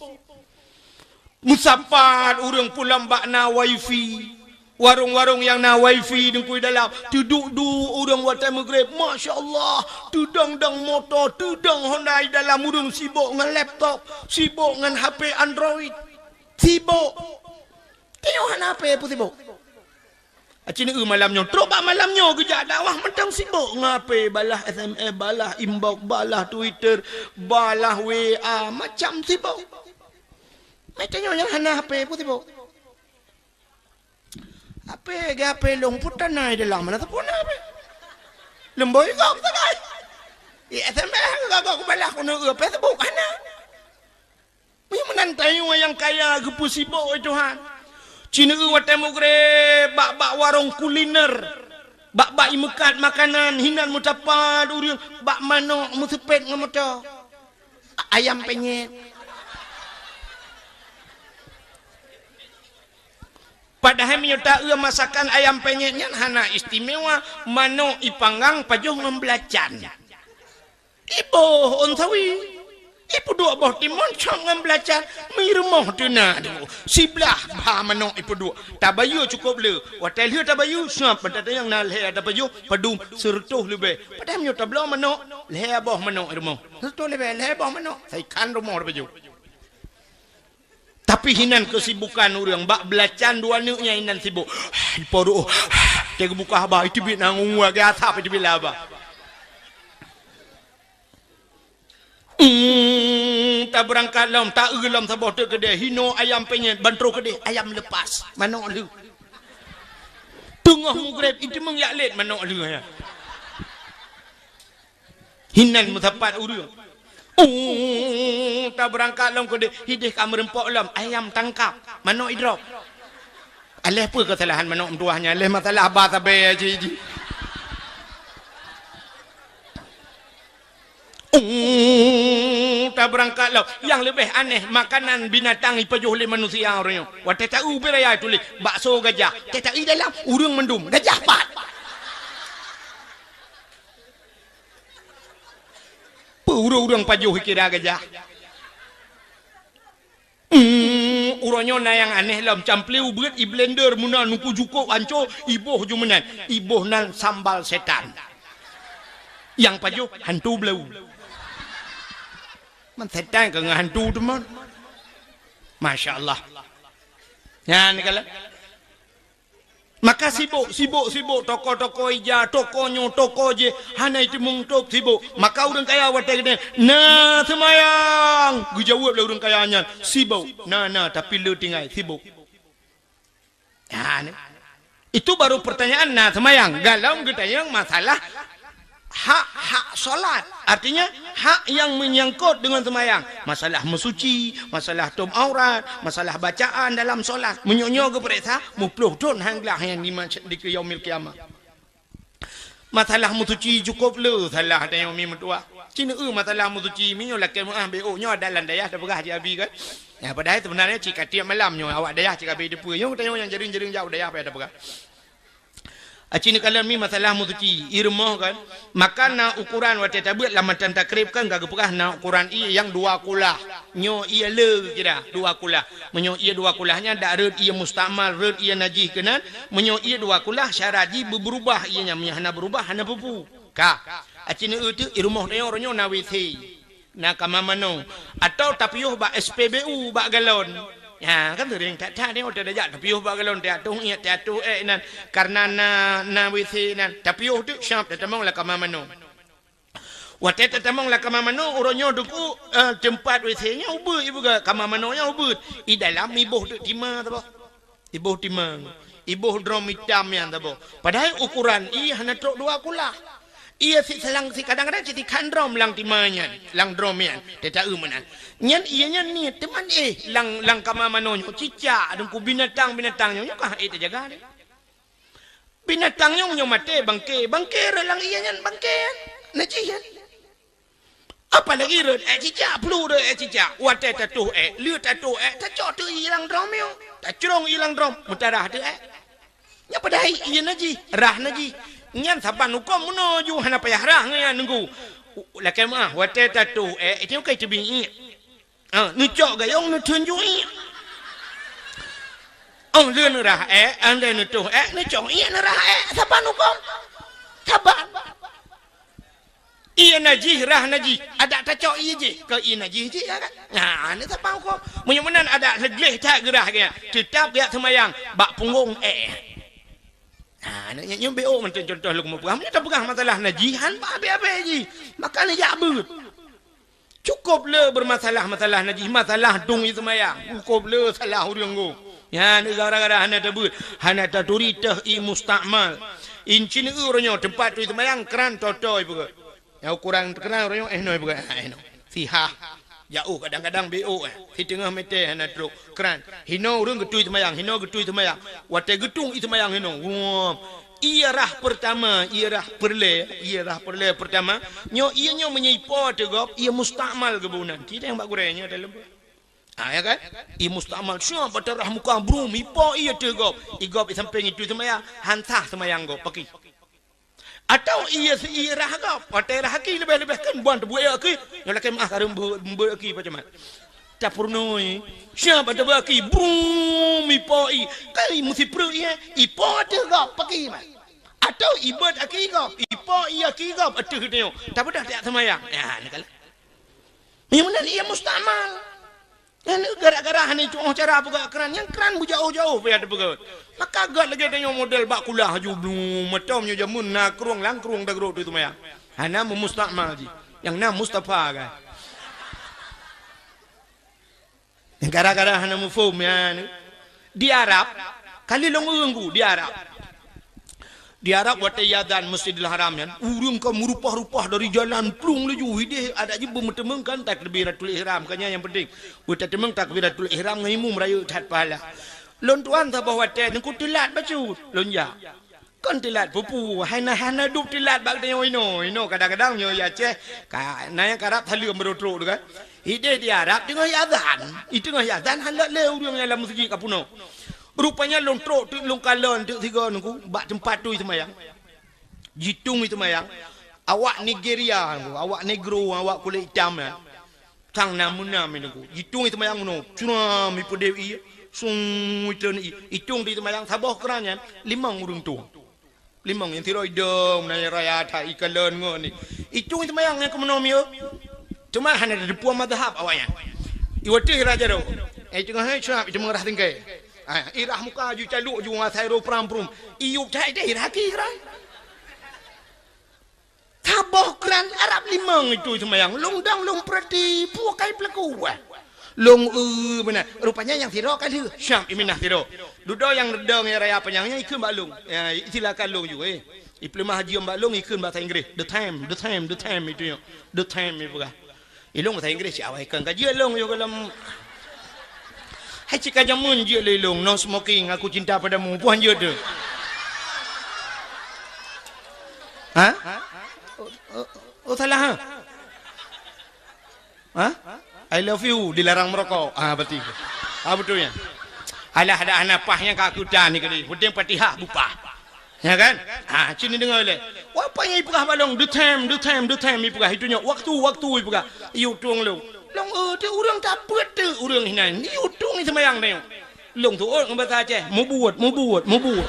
Meusapat ureuëng pulang bak na wifi. Warong-warong nyang na wifi deungkui dalam, teuduek-duek ureuëng watée mugreb, masya Allah, teudong-dong moto, teudong Honda di dalam, ureuëng sibok ngon laptop, sibok ngon H P Android, sibok. Tanyoe hana H P peue sibok. Aci neu-eu malam nyoe, trok bak malam nyoe geujak dakwah mantong sibok ngon H P, balah S M S, balah inbox, balah Twitter, balah W A, macam sibok. Meutanyoe nyang hana H P peue sibok. H P, geu H P lôn putana di dalam, mana teupuna H P? Leumboi gom sagai. I S M S gagok kubalah keuneuk Facebook hana. Meunyoe meunan tanyoe nyang kaya geupeusibok, wahai Tuhan. Ci neueu watée mugreb bak-bak warong kuliner, bak-bak imeukat makanan, hinan meusapat ureuëng bak manok meuseupet ngon moto. A-, ayam penyet. Padahai meunyoe taeu masakan ayam penyet nyan hana istimewa, manok ipanggang pajoh ngon belacan. Iboh ôn sawi. Ipeuduek boh timon cok ngon belacan. Meurumoh teuna dua. Siblah bha manok ipeuduek. Tabayeue cukôp le. Watée lheueh tabayeue, siab meutatanyong na lhée tapajoh, padum, seureutôh leubeh. Padahai meunyoe tabloe manok, lhée boh manok i rumoh. Seureutôh leubeh, lhée boh manok. Saikan rumoh tapajoh. Tapi hinan keusibukan ureuëng bak belacan dua neuk nyan hinan sibok. Di poro, teuka buka haba, itu bit nang ungu lagée asap itu bila haba. Hmm, tabeurangkat lom, taeu lom saboh teuk keudeh, hino ayam penyet, bantro keudeh, ayam lepas, manok lheueh. Teungoh mugreb, itu meung yak let manok lheueh ya. Hinan meusapat ureuëng. Uh, tabeurangkat lom keudeh, hideh ka meureumpok lom, ayam tangkap, manok idrop. Aléh peue keusalahan manok meutuah nyan, aléh masalah ba sabe aja ji. Uh, tabeurangkat lom. Yang leubeh aneh, makanan binatang ipajoh lé manusia uroe nyoe. Watée taeu beuraya tuléh, bakso gajah. Tée taeu dalam, ureuëng mandum, gajah pat. Peue ureuëng-ureuëng pajoh kira gajah? Hmm, uroe nyoe na nyang aneh lom, camplé ubeuet i blender meunan nungku jukôk anco, iboh ju meunan, iboh nan sambal setan. Nyang pajoh hantu blau. Man setan ka ngon hantu teuma. Masya Allah. Nyan kala. Maka sibok, sibok, sibok, toko-toko ija, toko nyoe, toko jih, hana iteumong top sibok. Maka ureuëng kaya watée geude na seumayang, geujaweueb lé ureuëng kaya nyan, sibok, na, na, tapi le tinggai sibok. Ha, ni. Itu baru pertanyaan na seumayang. Galom geutanyong masalah hak-hak solat. Artinya, hak yang menyangkut dengan sembahyang. Masalah meusuci, masalah tom aurat, masalah bacaan dalam solat. Meunyoe nyoe geupeuriksa, muploh thon han glah nyan di mas-, di yaumil qiyamah. Masalah meusuci cukup le salah tanyoe mi meutuah. Cina eu masalah meusuci, meunyoe lakée meuah B O nyoe ada lam dayah tapeugah ji abi kan. Ya, padahai sebenarnya cit ka tiep malam nyoe awak dayah cit ka abéh teupeue. Nyoe tanyoe nyang jareueng-jareueng jak u dayah payah tapeugah. Aci neukalon mi masalah meusuci, ié rumoh kan. Maka na ukuran watée tabeuet lam matan takrib kan ka geupeugah na ukuran ié nyang dua kulah. Nyoe ié le kira dua kulah. Meunyoe ié dua kulah nyan dak rhot ié mustakmal, rhot ié najih keunan. Meunyoe ié dua kulah syarat jih beubeurubah ié nyan, meunyoe hana beurubah hana peue-peue. Ka. Aci neueu teuk ié rumoh tanyoe uroe nyoe na W C. Na kama manoe, atawa tapiôh bak S P B U bak galon. Ha, kan seuring that-that nyoe teuh tajak tapiôh bak galon, teuh atoh ié, teuh atoh ék nan, kareuna na, na W C nan. Tapiôh teuk siab tatamong lam kama manoe. Watée tatamong lam kama manoe, uroe nyoe teungku, eh, teumpat W C nyan ubeuet, ié buka kama manoe nyan ubeuet. Ié dalam iboh teuk tima saboh. Iboh timang, iboh drom itam nyan saboh. Padahai ukuran ié hana trok dua kulah. Ié si selang si kadang-kadang cit sikhan drom lam tima nyan, lam drom nyan. Teuta eu meunan. Nyan ié nyan niet teuma éh lam, lam kama manoe nyoe cicak deungku binatang-binatang nyoe, nyoe kah ék teujaga deh. Binatang nyoe nyoe maté bangke, bangke rhot lam ié nyan bangke nyan. Najih nyan. Apalagi rhot ék cicak, plu rhot ék cicak. Watée tatoh ék, le tatoh ék, tacok teuk ié lam drom nyoe. Tacrong ié lam drom, meutarah teuk ék. Nyan padahai ié najih, rah najih. Nyan saban huköm meunoe ju hana payah rah ngon nyan nunggu. Lakée meuah, watée tatoh ék, itu kai teubiet ié. Ah, neucok gayong neutheun ju ié. Oh, le neurah ék, andai neutoh ék, neucok ié neurah ék, saban huköm. Saban. Ié najih, rah najih. Adak tacok ié jih. Keu ié najih jih, ya kan? Nah, ni saban huköm. Meunyoe meunan adak legleh that geurah gaya. Teutap gaya seumayang. Bak punggong éh. Nah, ni nyoe B O mantong contoh lôn keumu peugah. Meunyoe tapeugah masalah najih, han bak abée-abée jih. Maka neujak beuet. Cukup le beurmasalah-masalah najih, masalah dong ié seumayang. Cukup le salah ureuëng go. Nyan gara-gara hana tabeuet, hana taturi teuh ié mustakmal. Incin uroe nyoe teumpat tu ié seumayang kran toto ié peugah. Nyang ukuran kran uroe nyoe éh noe ié peugah, éh noe. Sihah. Jaoh kadang-kadang B O, eh. Siteungoh meter hana trok kran. Hinoe ureuëng geutui seumayang, hinoe geutui seumayang. Watée geutung ié seumayang hinoe. Wah. Ié rah pertama, ié rah peureulée, ié rah peureulée pertama. Nyoe ié nyoe meunyoe ipo teuh gob, ié mustakmal geuboh nan. Ci teueng bak gurée nyoe dalam. Ah, ya kan? Ié mustakmal. Siap bak tarah muka brum, ipo ié teuh gob. Ié gob ié sampéng itui seumayang, han sah seumayang gob. Pakri. Atawa ié si ié rah gob, watée rah aki leubeh-leubeh kheun buan teubuet aki, nyoe lakée meuah kareuem beu-, beuet aki pacamat. Tapeurunoe, siap ateueh beuet aki, brum, ipo ié, kai meusipreuk ié, ipo ateueh gob, pakri mat. Atawa ibeuet aki gob, ipo ié aki gob, ateueh geutanyoe, tabeudôh tajak seumayang. Ya, neukalon. Nyang meunan ié mustakmal. Nyan gara-gara hana itu'oh cara peugah kran, nyang kran beujaoh-jaoh payah teupeugöt. Maka göt lagée tanyoe model bak kulah haju blum, meutom nyoe jameun na krueng lam krueng dagrok teuh seumayang. Hana meumustakmal jih. Nyang na Mustafa kan. Gara-gara hana muphom nyan. Di Arab, kali lôn ureuëng ku di Arab. Di Arab watée iazan Masjidil Haram nyan, ureuëng ka meurupah-rupah dari jalan plueng laju, ideh adak jih beumeuteumeung kan takbiratul ihram, kan nyan nyang penting. Beutateumeung takbiratul ihram ngon imum rayeuk that pahala. Lôn tuan saboh watée teungku teulat bacut, lôn jak. Kon teulat pupu, hana-hana dub teulat bak tanyoe inoe. Inoe kadang-kadang nyoe i Aceh, ka na nyang karab saleuem beureutrok tu kan. Ideh di Arab teungoh iazan, i teungoh iazan han lé ureuëng nyang lam meuseujid ka peunoh. Rupanya lôn trok teuk lôn kalon teuk sigoe nungku bak teumpat tui seumayang. Jitueng i seumayang, awak Nigeria nungku, awak negro, awak kulét itam nyan. Sang na meunam nungku. Jitueng i seumayang meunoe, curam ipeudeb ié, sung itreun ié. Itueng di seumayang saboh keuran nyan, limong ureuëng tueng. Limong nyang sidroe idong na raya that ikalon ngon ni. Itueng i seumayang nyang keumeunöm yo. Teuma hana teupeue mazhab awaknyan. Iwateh raja do. Eh teungoh hai curak teuma rah tinggai. Ha, irah muka ju caluk ju ngasai ro pram prum. Iyup that deh irah ki rai. Saboh keuran Arab limong itu seumayang. Lôn dong lôn peurati peue kai peulaku wah. Lôn eu beuna. Rupanya nyang sidroe ka lheueh. Syam iminah sidroe. Dudoe nyang reudong nyang raya panyang nyan ikheun bak lôn. Ya, silakan lôn ju eh. Ipeuleumah jeuem bak lôn ikheun bahasa Inggris. The time, the time, the time itu nyo. The time ipeugah. Ilôn bahasa Inggris cit awai kon ka jeuet lôn yoh gohlom. Hai cit ka jameun jeuet lé lôn, no smoking, aku cinta padamu. Puhan jeuet tu. Ha? Oh, oh, oh, salah ha? Ha? I love you dilarang merokok. Ah, berarti. Ah, betul ya. Alah, ada anak pah yang kaku tan ni kali. Penting Fatihah bupah. Ya kan? Ha, cit ni deungoe lé. Wah, apa nyang ipeugah bak lôn? The time, the time, the time ipeugah. Itu nyo waktu, waktu ipeugah. Iyup tueng lôn. Lôn eu teuk ureuëng tapeuet teuk ureuëng hinan. Iyup tueng i seumayang teuh. Lôn tuôt ngon bahasa Aceh, mubuet, mubuet, mubuet.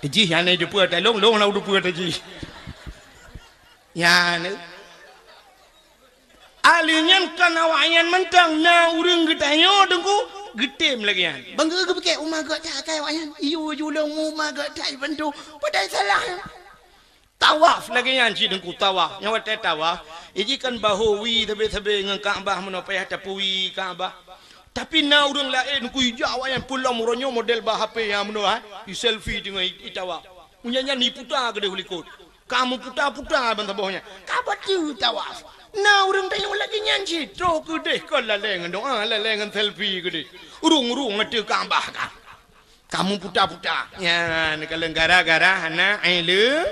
Jih nyang na dupeue teuh lôn, lôn na dupeue teuh jih. Nyan. Ahli nyan kon awaknyan mantong na ureuëng geutanyoe teungku geutem lagée nyan. Bangga geupike uma geuh that kai awaknyan. Iyo julong uma geuh that bantu. Padahai salah. Tawaf lagée nyan cit teungku tawaf. Nyang watée tawaf, iji kan bahô wie sabe-sabe ngon Ka'bah meunoe payah tapeuwie Ka'bah. Tapi na ureuëng laén teungku ijak awaknyan peulom uroe nyoe model bah H P nyang meunoe ha. I selfie teungoh i, i tawaf. Unya nyan iputa keudeh u likot. Ka meuputa-puta ban saboh nyan. Ka bateue tawaf. Na ureuëng tanyoe lagée nyan cit. Troh keudeh kon lalée ngon doa, lalée ngon selfie keudeh. Urung-urung ateueh Ka'bah ka. Ka meuputa-puta. Nyan, kalau gara-gara hana ileu-,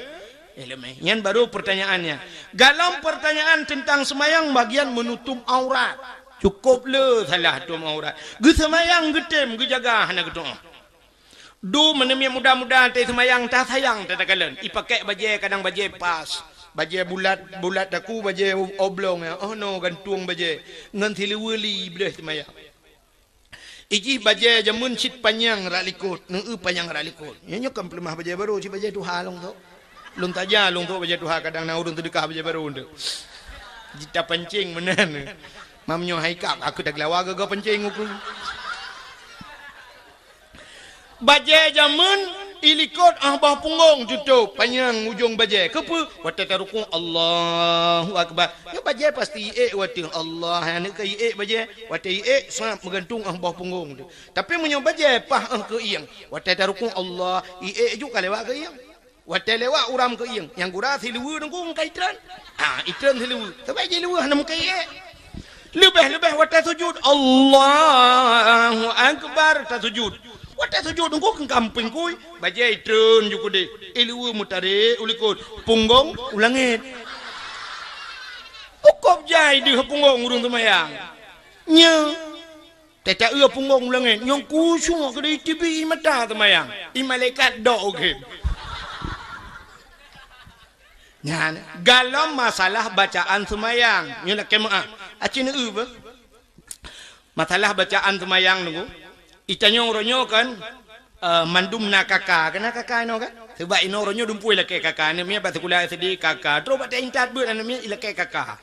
ileumé. Nyan baru pertanyaannya. Dalam pertanyaan tentang semayang bagian menutup aurat. Cukup le salah tuem aurat. Geuseumayang geutem geujaga hana geutuoh. Du meuneumiet muda-muda teuh seumayang tasayang tatakalon. Ipakèk bajèe kadang bajèe pas. Bajèe bulat, bulat taku bajèe oblong ya. Oh no gantung bajèe. Ngon siluweue li bleuh seumayang. Ijih bajèe jameun cit panyang rak likot, neueu panyang rak likot. Nyoe nyoe kan peuleumah bajèe barô cit bajèe tuha lông tu. Lông taja lông tu bajèe tuha kadang na ureueng teudeukah bajèe barô tu. Jita pancing meunan. Mam nyoe hai kak aku dah gelawa gaga pancing uku. Bajèe jameun i likot ah boh punggong tutôp panyang ujong bajèe. Keupeue? Watèe tarukuk Allahu Akbar. Nyoe bajèe pasti iék watèe Allah. Aneuk ka iék bajèe. Watèe iék sab meugantung ah boh punggong tu. Tapi meunyoe bajèe pah ah keu ieng, watèe tarukuk Allah, iék ju ka lewat keu ieng. Watée lewat ureuëng keuieng, nyang gura siluweue nunggu ka itreun. Ha, itreun siluweue. Sabab jiluweue hana meukeuyek. Leubeh-leubeh watée sujud, Allahu Akbar, tasujud. Watée sujud nunggu keu kampung kui, bajée itreun ju keudeh. Iluweue meutarek u likot, punggong u langét. Ukôb jai deuh punggong ureuëng seumayang. Nyoe. Teuta-eu punggong u langét, nyang khusyuk keudeh teubi mata seumayang. I malaikat dok u gém. Nyan, galom masalah bacaan seumayang. Nyoe lakée meuah. Aci neu beuh. Masalah bacaan seumayang nunggu. Itanyong ronyo kan, eh, mandum na kaka. Kena kaka inoe kan? Sebab inoe ronyo dumpui lakée kaka. Aneuk miet bak sikula S D kaka. Terus bak intat beuet aneuk miet ilakée kaka.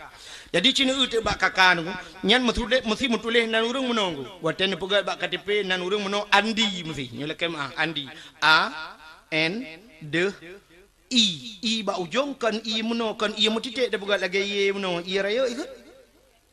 Jadi ci neu teuk bak kaka nunggu. Nyan meutuléh, meusi meutuléh nan ureuëng meunoe nunggu. Watée neupeugét bak K T P nan ureuëng meunoe Andi meusi. Nyoe lakée meuah Andi. A, N, deh, I. I bak ujong kon I meunoe, kon I meutitek tapeugét lagée ye meunoe. Ye rayeuk ikot.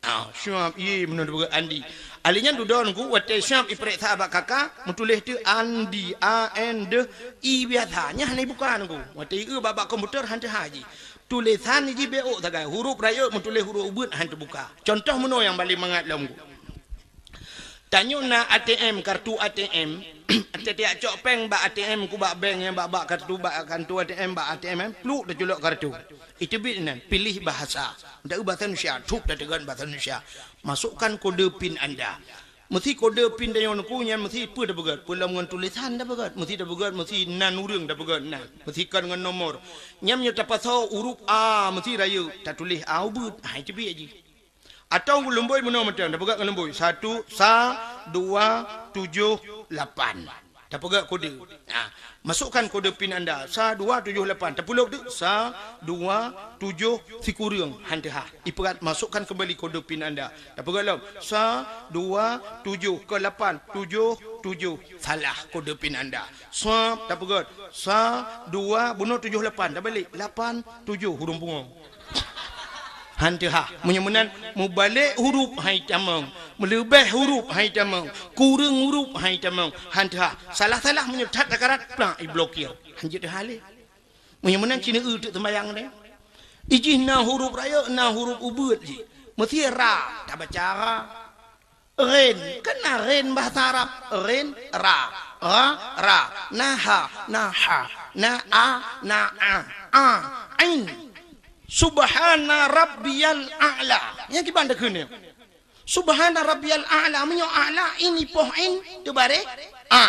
Ah, siap ye meunoe tapeugét Andi. Alèh nyan dudoe nunggu watée siap ipeuriksa bak kaka, meutuléh teuk Andi, A N deh I biasa. Nyan hana ibuka nunggu. Watée ieu bak, bak komputer han teuhah jih. Tulésan jih beuôk sagai. Huruf rayeuk meutuléh huruf ubeuet han teubuka. Contoh meunoe nyang paleng mangat lom nunggu. Tanyoe na A T M, kartu A T M. Tiep-tiep cok péng bak A T M ku bak bank nyang bak, bak kartu, bak kartu A T M, bak A T M, pluek taculok kartu. Iteubiet inan, pilih bahasa. Ndak eu bahasa Indonesia, thup tateugon bahasa Indonesia. Masukkan kode PIN anda. Meusi kode PIN tanyoe nunggu nyan meusi peue tapeugét, peue lom ngon tulésan tapeugét, meusi tapeugét, meusi nan ureuëng tapeugét nan, meusi kon ngon nomor. Nyan meunyoe tapasoe huruf A meusi rayeuk, tatuléh A ubeuet, ha iteubiet jih. Atawa ngon lumbôi meunoe mantong, tapeugét ngon lumbôi. Satu, sa, dua, tujoh, lapan. Tapeugét kode. Ha, masukkan kode PIN anda. Sa, dua, tujoh, lapan. Tapulop teuk. Sa, dua, tujoh, sikureueng. Han teuhah. Ipeugét masukkan kembali kode PIN anda. Tapeugét lom. Sa, dua, tujoh, ke lapan, tujoh, tujoh. Salah kode PIN anda. Sa, tapeugét. Sa, dua, bunoe tujoh, lapan. Tabalek. Lapan, tujoh. Hurung pungo. Han teuhah. Meunyoe meunan, mubalek huruf han itamong, meuleubeh huruf han itamong, kureueng huruf han itamong, han teuhah. Salah-salah meunyoe that takarat, plak iblokir. Han jeuet teuhah lé. Meunyoe meunan ci neu teuk seumayang nyoe. Ijih na huruf rayeuk, na huruf ubeuet jih. Meusi ra, tabaca ra. Ghin, kan na ghin bahasa Arab. Ghin, ra. Ra, ra. Na ha, na ha. Na a, na a. A, ain. Subhana rabbiyal a'la. Nyang kiban takheun nyoe. Subhana rabbiyal a'la. Meunyoe a'la, in ipoh in, teubareh a.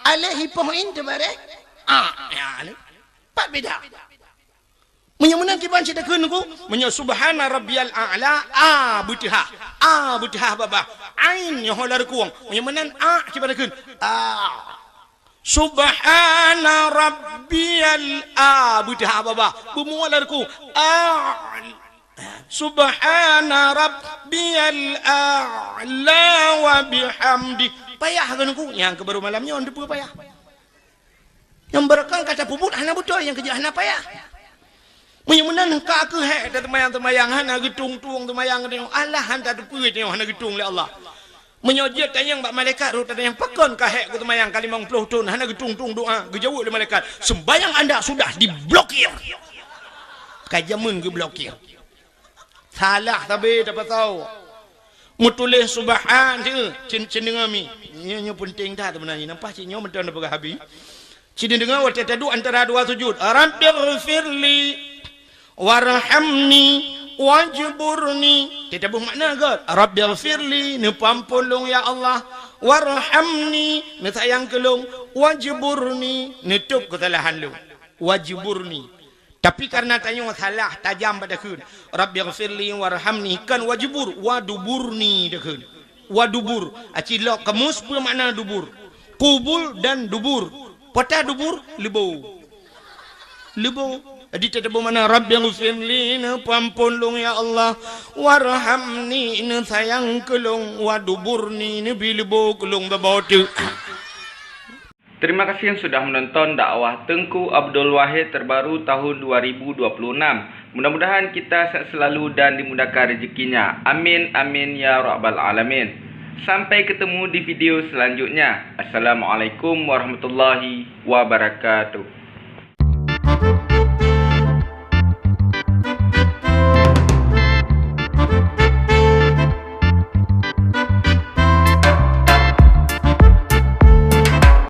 Alif ipoh in, teubareh a. Ya, alif. Pat beda. Meunyoe meunan kiban cit takheun nunggu, meunyoe subhana rabbiyal a'la, a beuteuhah. A beuteuhah babah. Ain nyoe ho lam reukung. Meunyoe meunan a kiban takheun. A. Subhana rabbiyal a beuteuhah babah. Beumua lam reukung. A. Subhana rabbiyal a'la wa bihamdi. Payah keu nunggu. Nyang keu baru malam nyoe, teupeue payah. Nyang beureukan ka tapeubuet hana beutôi, nyang keujeuet hana payah. Meunyoe meunan ka keuh hék taseumayang-seumayang hana geutung-tung seumayang tanyoe, Allah han tateupeue tanyoe hana geutung lé Allah. Meunyoe jeuet tanyong bak malaikat rot tanyong, "Pakon ka hék ku seumayang ka limong ploh thon hana geutung-tung doa?" Geujaweueb lé malaikat, "Sembahyang anda sudah diblokir." Ka jameun geublokir. Salah sabe tapasoe. Meutuléh subhan tu, cen-, cendeungoe mi. Nyoe, nyoe peunteng that seubeunajih. Nampak cit nyoe mantong tapeugah habéh. Cendeungoe watée taduek antara dua sujud. Rabbighfirli warhamni wajburni. Teutabeuh makna gét. Rabbighfirli, neupeuampôn lôn ya Allah. Warhamni, neusayang keu lôn. Wajburni, neutôb keusalahan lôn. Wajburni. Tapi kareuna tanyoe salah tajam bak takheun, "Rabbighfirli warhamni," kan wajbur, waduburni takheun. Wadubur, aci lok kamus peue makna dubur? Kubul dan dubur. Pota dubur, leubo. Leubo. Jadi teutabeuh makna, "Rabbighfirli," neupeuampôn lôn ya Allah, "warhamni," neusayang keu lôn, "waduburni," neubi leubo keu lôn babah teuk. Terima kasih yang sudah menonton dakwah Teungku Abdul Wahid terbaru tahun dua ribu dua puluh enam. Mudah-mudahan kita sehat selalu dan dimudahkan rezekinya. Amin, amin, ya rabbal alamin. Sampai ketemu di video selanjutnya. Assalamualaikum warahmatullahi wabarakatuh.